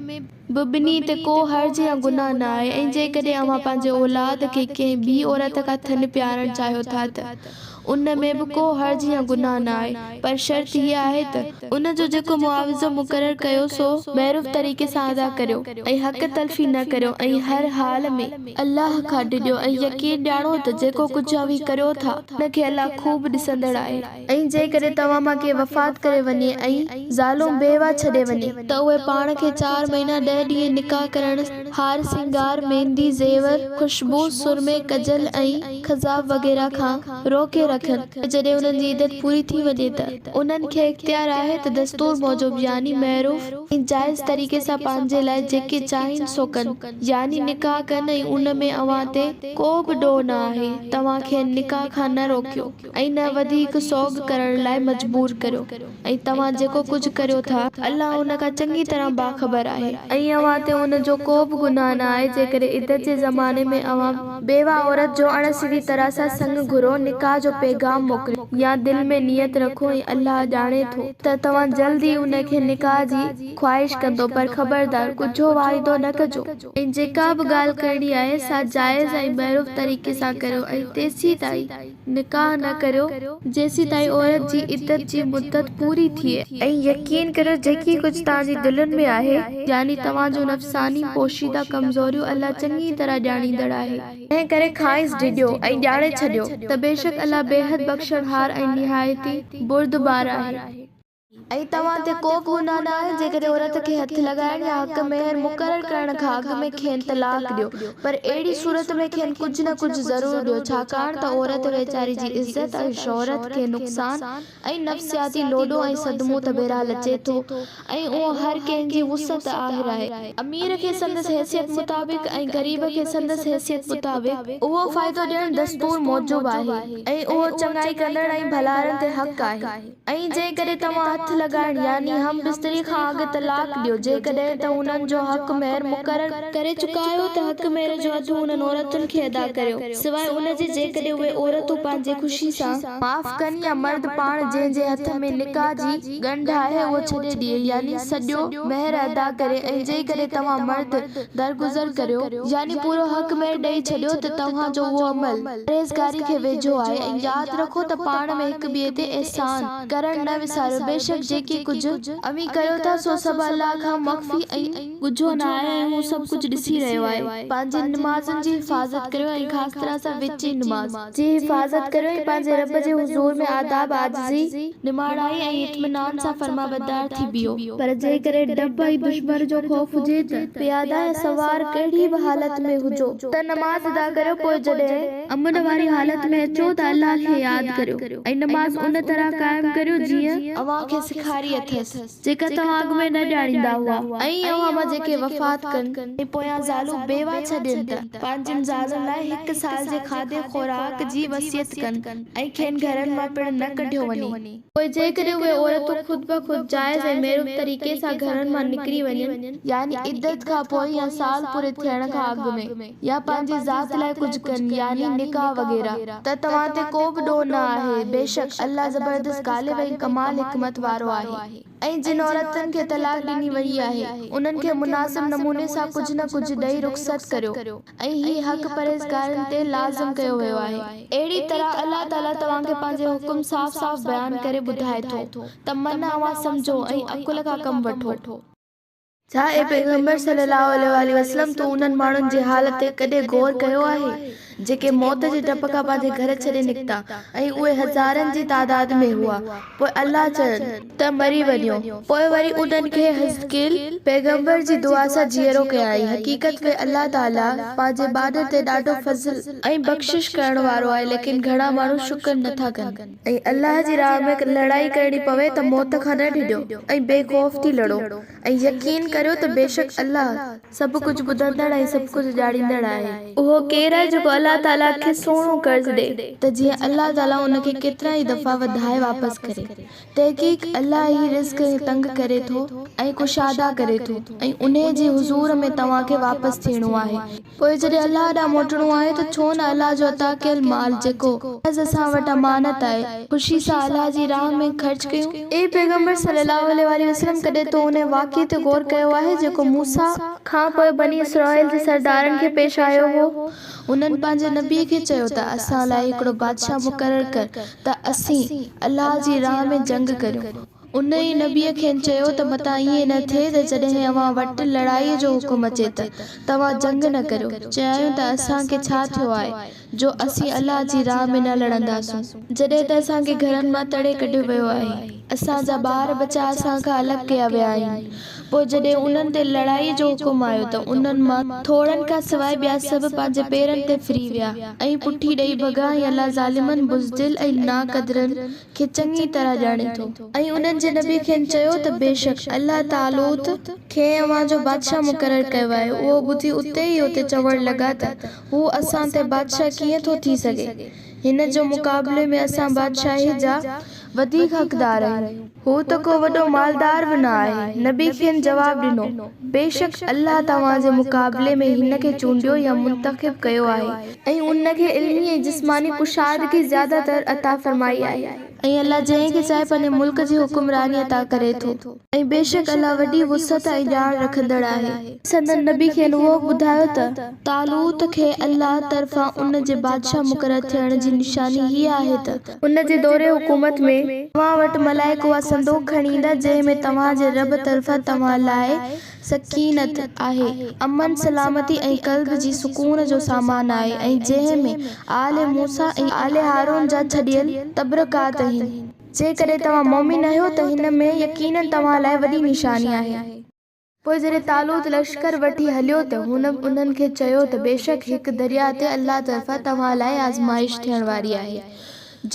به ٻنهي تي ڪو حرج يا گناهه نه آهي ۽ جيڪڏهن اوهان پنهنجي اولاد کي ڪنهن ٻي عورت کان ٿڃ پيارڻ چاهيو ٿا ته ان ۾ به ڪو حرج يا گناهه نه آهي پر شرط هيء آهي ته ان جو جيڪو معاوضو مقرر ڪيو سو معروف طريقي سان ادا ڪريو ۽ حق تلفي نه ڪريو ۽ هر حال ۾. الله کان ڊڄو ۽ يقين ڄاڻو ته جيڪو ڪجهه اوهين ڪريو ٿا ان کي الله خوب ڏسندڙ آهي. ۽ جيڪڏهن توهان مان ڪي وفات ڪري وڃي ۽ زالون بيوه ڇڏي وڃي، ته اهي پاڻ کي چار مهينا ڏهه ڏينهن نڪاح ڪرڻ، هار سينگار، ميندي، زيور، خوشبو، سرمي، ڪجل ۽ خضاب وغيره کان روڪي رکن، پوء جڏهن انهن جي عدت پوري ٿي وڃي ته انهن کي اختيار آهي ته دستور موجب يعني معروف ۽ جائز طريقي سان پنهنجي لاء جيڪي چاهين سو ڪن. يعني نڪاح ڪن ۽ ان ۾ اوهان تي ڪو به ڏوهه نه آهي، توهان کين نڪاح کان نه روڪيو ۽ نه وڌيڪ سوڳ ڪرڻ لاء مجبور ڪريو ۽ توهان جيڪو ڪجهه ڪريو ٿا، الله ان کان چڱي طرح باخبر آهي. ۽ اوهان تي ان جو ڪو به گناهه نه آهي جيڪڏهن عدت جي زماني ۾ اوهان بيوه عورت جو اڻ سڌي طرح سان سڱ گهرو، نڪاح جو پيغام موڪليو يا دل ۾ نيت رکو ۽ الله ڄاڻي ٿو ته توهان جلد ئي ان کي نڪاح جي خواهش ڪندو پر خبردار ڳجهو واعدو نه ڪجو. ۽ جيڪا به ڳالهه ڪرڻي آهي سا جائز ۽ معروف طريقي سان ڪريو ۽ تيسيتائين نڪاح نه ڪريو جيسيتائين عورت جي عدت جي مدت پوري ٿئي. ۽ يقين ڪريو جيڪي ڪجهه توهان جي دلين ۾ آهي، يعني توهان جون نفساني پوشيده ڪمزوريون الله چڱي طرح ڄاڻيندڙ آهي. تنهن ڪري کانئس ڊڄو ۽ ڄاڻي ڇڏيو ته بيشڪ الله بيحد بخشڻهار ۽ نهايت ئي بردبار آهي. ۽ توهان تي ڪو به گناهه نه آهي جيڪڏهن عورت کي هٿ لڳائڻ يا حق مهر مقرر ڪرڻ کان اڳ ۾ کين طلاق ڏيو، پر اهڙي صورت ۾ کين ڪجهه نه ڪجهه ضرور ڏيو، ڇاڪاڻ ته عورت ويچاري جي عزت ۽ شهرت کي نقصان ۽ نفسياتي لوڏو ۽ صدمو ته بهرحال اچي ٿو ۽ اهو هر ڪنهن جي وسعت آهر آهي. امير کي سندس حيثيت مطابق ۽ غريب کي سندس حيثيت مطابق اهو فائدو ڏيڻ دستور موجب آهي ۽ اهو چڱائي ڪندڙ ۽ ڀلارن تي حق آهي. ۽ جيڪڏهن توهان هٿ لڳائڻ، يعني هم بستري، کان اڳ طلاق ڏيو، جيڪڏهن ته انهن جو حق مهر مقرر ڪري چڪا آهيو ته حق مهر جو اڌ انهن عورتن کي ادا ڪريو، سواء ان جي جيڪڏهن اهي عورتون پنهنجي خوشي سان معاف ڪن يا مرد پاڻ جنهن جي هٿ ۾ نڪاح جي ڳنڍ آهي اهو ڇڏي ڏئي، يعني سڄو مهر ادا ڪري، ۽ جيڪڏهن توهان مرد درگذر ڪريو، يعني پورو حق مهر ڏئي ڇڏيو، ته توهان جو اهو عمل پرهيزگاري کي ويجهو آهي، ۽ ياد رکو ته پاڻ ۾ هڪ ٻئي تي احسان ڪرڻ نه وساريو، بيشڪ جيڪي ڪجهه اوهين ڪريو ٿا سو سڀ الله کان مخفي ۽ ڳجهو نه آهي ۽ هو سڀ ڪجهه ڏسي رهيو آهي. پنهنجين نمازن جي حفاظت ڪريو ۽ خاص طرح سان وچين نماز. جي حفاظت ڪريو ۽ پنهنجي رب جي حضور ۾ آداب، عاجزي. نماڻائي ۽ اطمينان سان فرمانبردار ٿي بيهو. پر جيڪڏهن ڊپ ۽ دشمن جو خوف هجي ته. پيادا يا سوار ڪهڙي به حالت ۾ هجو. ته نماز ادا ڪريو پوء جڏهن. امن واري حالت ۾ اچو ته الله کي ياد ڪريو ۽ نماز ان طرح قائم ڪريو جيئن. اوهان کي سيکاري اٿس، جيڪا توهان اڳ ۾ نه ڄاڻيندا هئا. ۽ اوهان مان جيڪي وفات ڪن. ۽ پويان زالون بيوه ڇڏين ته، پنهنجين زالن لاء هڪ سال جي کاڌي خوراڪ جي وصيت ڪن ۽ کين گهرن مان پڻ نه ڪڍيو وڃي. پوء جيڪڏهن اهي عورتون خود بخود جائز ۽ معروف طريقي سان گهرن مان نڪري وڃن، يعني عدت کان پوء يا سال پوري ٿيڻ کان اڳ ۾، يا پنهنجي ذات لاء ڪجهه ڪن، يعني نڪاح وغيره، ته توهان تي ڪو به ڏوهه نه آهي، بيشڪ الله زبردست غالب ۽ ڪمال حڪمت وارو آهي. ۽ جن عورتن کي طلاق ڏني وئي آهي، انهن کي مناسب نموني سان ڪجهه نه ڪجهه ڏئي رخصت ڪريو. ۽ هي حق پرهيزگارن تي لازم ڪيو ويو آهي. اهڙي طرح الله تعاليٰ توهان کي پنهنجي حڪم صاف صاف بيان ڪري ٻڌائي ٿو ته من اوهان سمجهو ۽ عقل کان ڪم وٺو. ڇا اي پيغمبر صلّي اللّٰه عليه واٰله وسلّم تون انهن ماڻهن جي حال تي ڪڏهن غور ڪيو آهي جيڪي موت جي ڊپ کان پنهنجي گهر ڇڏي نڪتا ۽ اهي هزارن جي تعداد ۾ هئا پوء الله چين ته مري وڃو. پوء وري انهن کي حزقيل پيغمبر جي دعا سان جيئرو ڪيائين. حقيقت ۾ الله تعاليٰ پنهنجي ٻانهن تي ڏاڍو فضل ۽ بخشش ڪرڻ وارو آهي ليڪن گهڻا ماڻهو شڪر نه ٿا ڪن. ۽ الله جي راهه ۾ لڙائي ڪرڻي پوي ته موت کان نه ڊڄو ۽ بي خوف ٿي لڙو ۽ يقين ڪريو ته بيشڪ الله سڀ ڪجهه ٻڌندڙ ۽ سڀ ڪجهه ڄاڻيندڙ آهي. اهو ڪير آهي جيڪو الله تعاليٰ کي سهڻو قرض ڏئي؟ ته جيئن الله تعاليٰ ان کي ڪيترا ئي دفعا وڌائي واپس ڪري. تحقيق الله ئي رزق تنگ ڪري ٿو ۽ ڪشادا ڪري ٿو ۽ انهي جي حضور ۾ توهان کي واپس ٿيڻو آهي. پوء جڏهن الله ڏانهن موٽڻو آهي ته ڇو نه الله جو عطا ڪيل مال جيڪو محض اسان وٽ امانت آهي، خوشي سان الله جي راهه ۾ خرچ ڪيون. اي پيغمبر صلّي اللّٰه عليه واٰله وسلّم! ڪڏهن تو انهي واقعي تي غور ڪيو آهي جيڪو موسيٰ. کان پوء بني اسرائيل جي سردارن کي پيش آيو هو؟ انهن پنهنجي نبيء کي چيو ته اسان لاء هڪڙو بادشاهه مقرر ڪر ته اسين الله جي راهه ۾ جنگ ڪريون. انهيء نبيء کين چيو ته متان ائين نه ٿئي ته جڏهن اوهان وٽ لڙائيء جو حڪم اچي ته توهان جنگ نه ڪريو. چيائون ته اسان کي ڇا ٿيو آهي جو اسين الله جي راهه ۾ نه لڙنداسون؟ جڏهن ته اسان کي گهرن مان تڙي ڪڍيو ويو آهي. اسان جا ٻار ٻچا اسان کان الڳ ڪيا ويا آهن. پوء جڏهن انهن تي لڙائيء جو حڪم آيو ته انهن مان ٿورن کان سواء ٻيا سڀ پنهنجي پيرن تي ڦري ويا ۽ پٺي ڏئي ڀڳا ۽ الله ظالمن، بزدل ۽ ناقدرن، کي چڱي طرح ڄاڻي ٿو. ۽ انهن جي نبي کين چيو ته بيشڪ الله طالوت کي اوهان جو بادشاهه مقرر ڪيو آهي. اهو ٻڌي اتي ئي اتي چوڻ لڳا ته هو اسان تي بادشاهه ڪيئن ٿو ٿي سگهي؟ هن جو مقابلي ۾ اسان بادشاهي جا وڌيڪ حقدار آهيون. هو ته ڪو وڏو مالدار به نه آهي. نبي کين جواب ڏنو، بيشڪ الله توهان جي مقابلي ۾ هن کي چونڊيو يا منتخب ڪيو آهي. ۽ ان کي علمي ۽ جسماني ڪشادگي زياده تر عطا فرمائي آهي. ۽ الله جنهن کي چاهي پنهنجي ملڪ جي حڪمراني عطا ڪري ٿو. ۽ بيشڪ الله وڏي وسعت ۽ ڄاڻ رکندڙ آهي. سندن نبي کين اهو به ٻڌايو ته، طالوت کي الله طرفان ان جي بادشاهه مقرر ٿيڻ جي نشاني هيء آهي ته، ان جي دور حڪومت ۾، توهان وٽ ملائڪ اها صندوق کڻي ايندا، جنهن ۾ توهان جي رب طرفان توهان لاء سڪينت آهي، امن، سلامتي ۽ قلب جي سڪون جو سامان آهي ۽ جنهن ۾ آل موسيٰ ۽ آل هارون جا ڇڏيل تبرڪات آهن. جيڪڏهن توهان مؤمن آهيو ته هن ۾ يقيناً توهان لاء وڏي نشاني آهي. پوء جڏهن طالوت لشڪر وٺي هليو ته هن انهن کي چيو ته بيشڪ هڪ درياء تي الله طرفان توهان لاء آزمائش ٿيڻ واري آهي،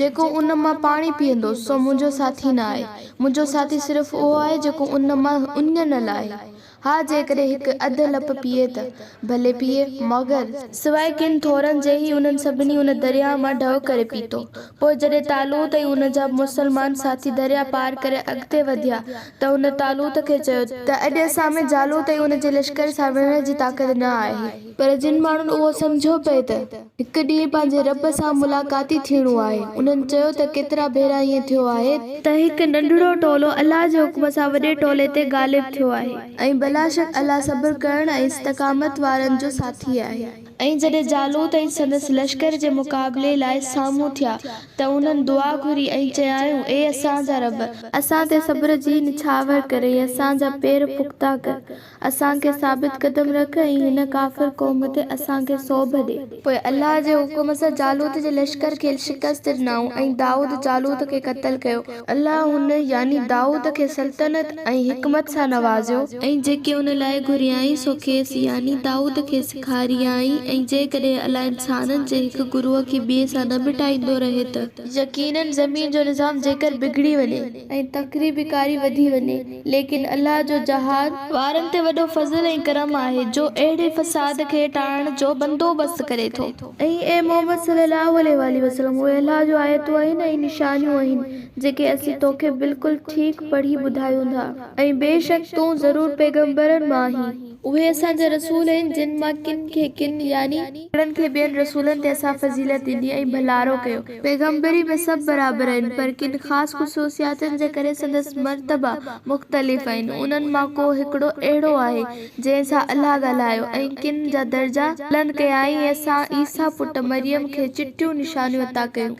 جيڪو ان مان پاڻي پيئندو سو منهنجو ساٿي نه آهي، منهنجو ساٿي صرف اهو آهي جيڪو ان مان اڃ نه لاهي. ها جيڪڏهن هڪ اڌ لپ پيئي ته ڀلي پيئي، مگر. سواء ڪن ٿورن جي ئي انهن سڀني ان درياء مان ڍؤ ڪري پيتو. پوء جڏهن طالوت ۽ ان جا مسلمان ساٿي درياء پار ڪري اڳتي وڌيا ته هن طالوت کي چيو ته اڄ اسان ۾ جالوت ۽ ان جي لشڪر سان وڙهڻ جي طاقت نه آهي. پر جن ماڻهن اهو سمجهيو پئي ته هڪ ڏينهن پنهنجي رب سان ملاقاتي ٿيڻو آهي، انهن چيو ته ڪيترا ڀيرا ائين ٿيو آهي، ته هڪ ننڍڙو ٽولو الله جي حڪم سان وڏي ٽولي تي غالب ٿيو آهي. ۽ بلاشڪ الله صبر ڪرڻ ۽ استقامت وارن جو ساٿي آهي. ۽ جڏهن جالوت ۽ سندس لشڪر جي مقابلي لاء سامهون ٿيا ته انهن دعا گهري ۽ چيائون، اي اسان جا رب! اسان تي صبر جي نڇاور ڪر ۽ اسان جا پير پختا ڪر، اسان کي ثابت قدم رک ۽ هن ڪافر قوم تي اسان کي سوڀ ڏي. پوء الله جي حڪم سان جالوت جي لشڪر کي شڪست ڏنائون ۽ دائود جالوت کي قتل ڪيو. الله هن، يعني دائود، کي سلطنت ۽ حڪمت سان نوازيو. ۽ جيڪي ان لاء گهريائين سو کيس، يعني دائود کي، سيکاريائين ۽ جيڪڏهن الله انسانن جي هڪ گروهه کي ٻئي سان نه مٽائيندو رهي ته. يقيناً زمين جو نظام جيڪر بگڙي وڃي. ۽ تخريبڪاري وڌي وڃي. ليڪن الله جو جهان. وارن تي وڏو فضل ۽ ڪرم آهي جو اهڙي فساد کي ٽارڻ جو بندوبست ڪري ٿو. ۽ اي محمد صلّي اللّٰه عليه واٰله وسلّم! اهي الله جون آيتون آهن ۽ نشانيون آهن، جيڪي اسين توکي بلڪل ٺيڪ پڙهي ٻڌايون ٿا ۽ بيشڪ تون ضرور پيغمبرن مان آهين. اهي اسان جا رسول آهن، جن مان ڪن کي ڪن، يعني. هڪڙن کي ٻين رسولن تي اسان فضيلت ڏني ۽ ڀلارو ڪيو. پيغمبري ۾ سڀ برابر آهن، پر ڪن خاص خصوصياتن جي ڪري سندس مرتبا مختلف آهن. انهن مان ڪو هڪڙو اهڙو آهي، جنهن سان الله ڳالهايو ۽ ڪن جا درجا بلند ڪيائين ۽ اسان عيسيٰ پٽ مريم کي چٽيون نشانيون عطا ڪيون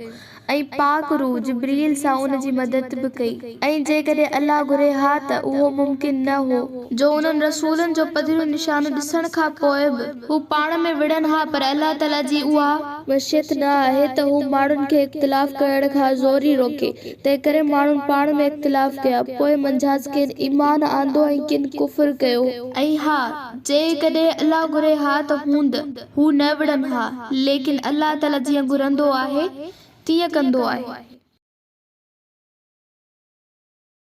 ۽ پاڪ روح، جبرئيل، سان ان جي مدد به ڪئي ۽ جيڪڏهن الله گهري ها ته اهو ممڪن نه هو، جو انهن رسولن جو پڌريون نشانيون ڏسڻ کان پوء به هو پاڻ ۾ وڙهن ها پر الله تعالي جي اها. مشيت نه آهي ته هو ماڻهن کي اختلاف ڪرڻ کان زوري روڪي تنهنڪري ماڻهن پاڻ ۾ اختلاف ڪيا، پوء منجهانئس ڪن ايمان آندو ۽ ڪن ڪفر ڪيو. ۽ ها، جيڪڏهن الله گهري ها ته هوند هو نه وڙهن ها، ليڪن الله تعاليٰ جيئن گهرندو آهي، تيئن ڪندو آهي.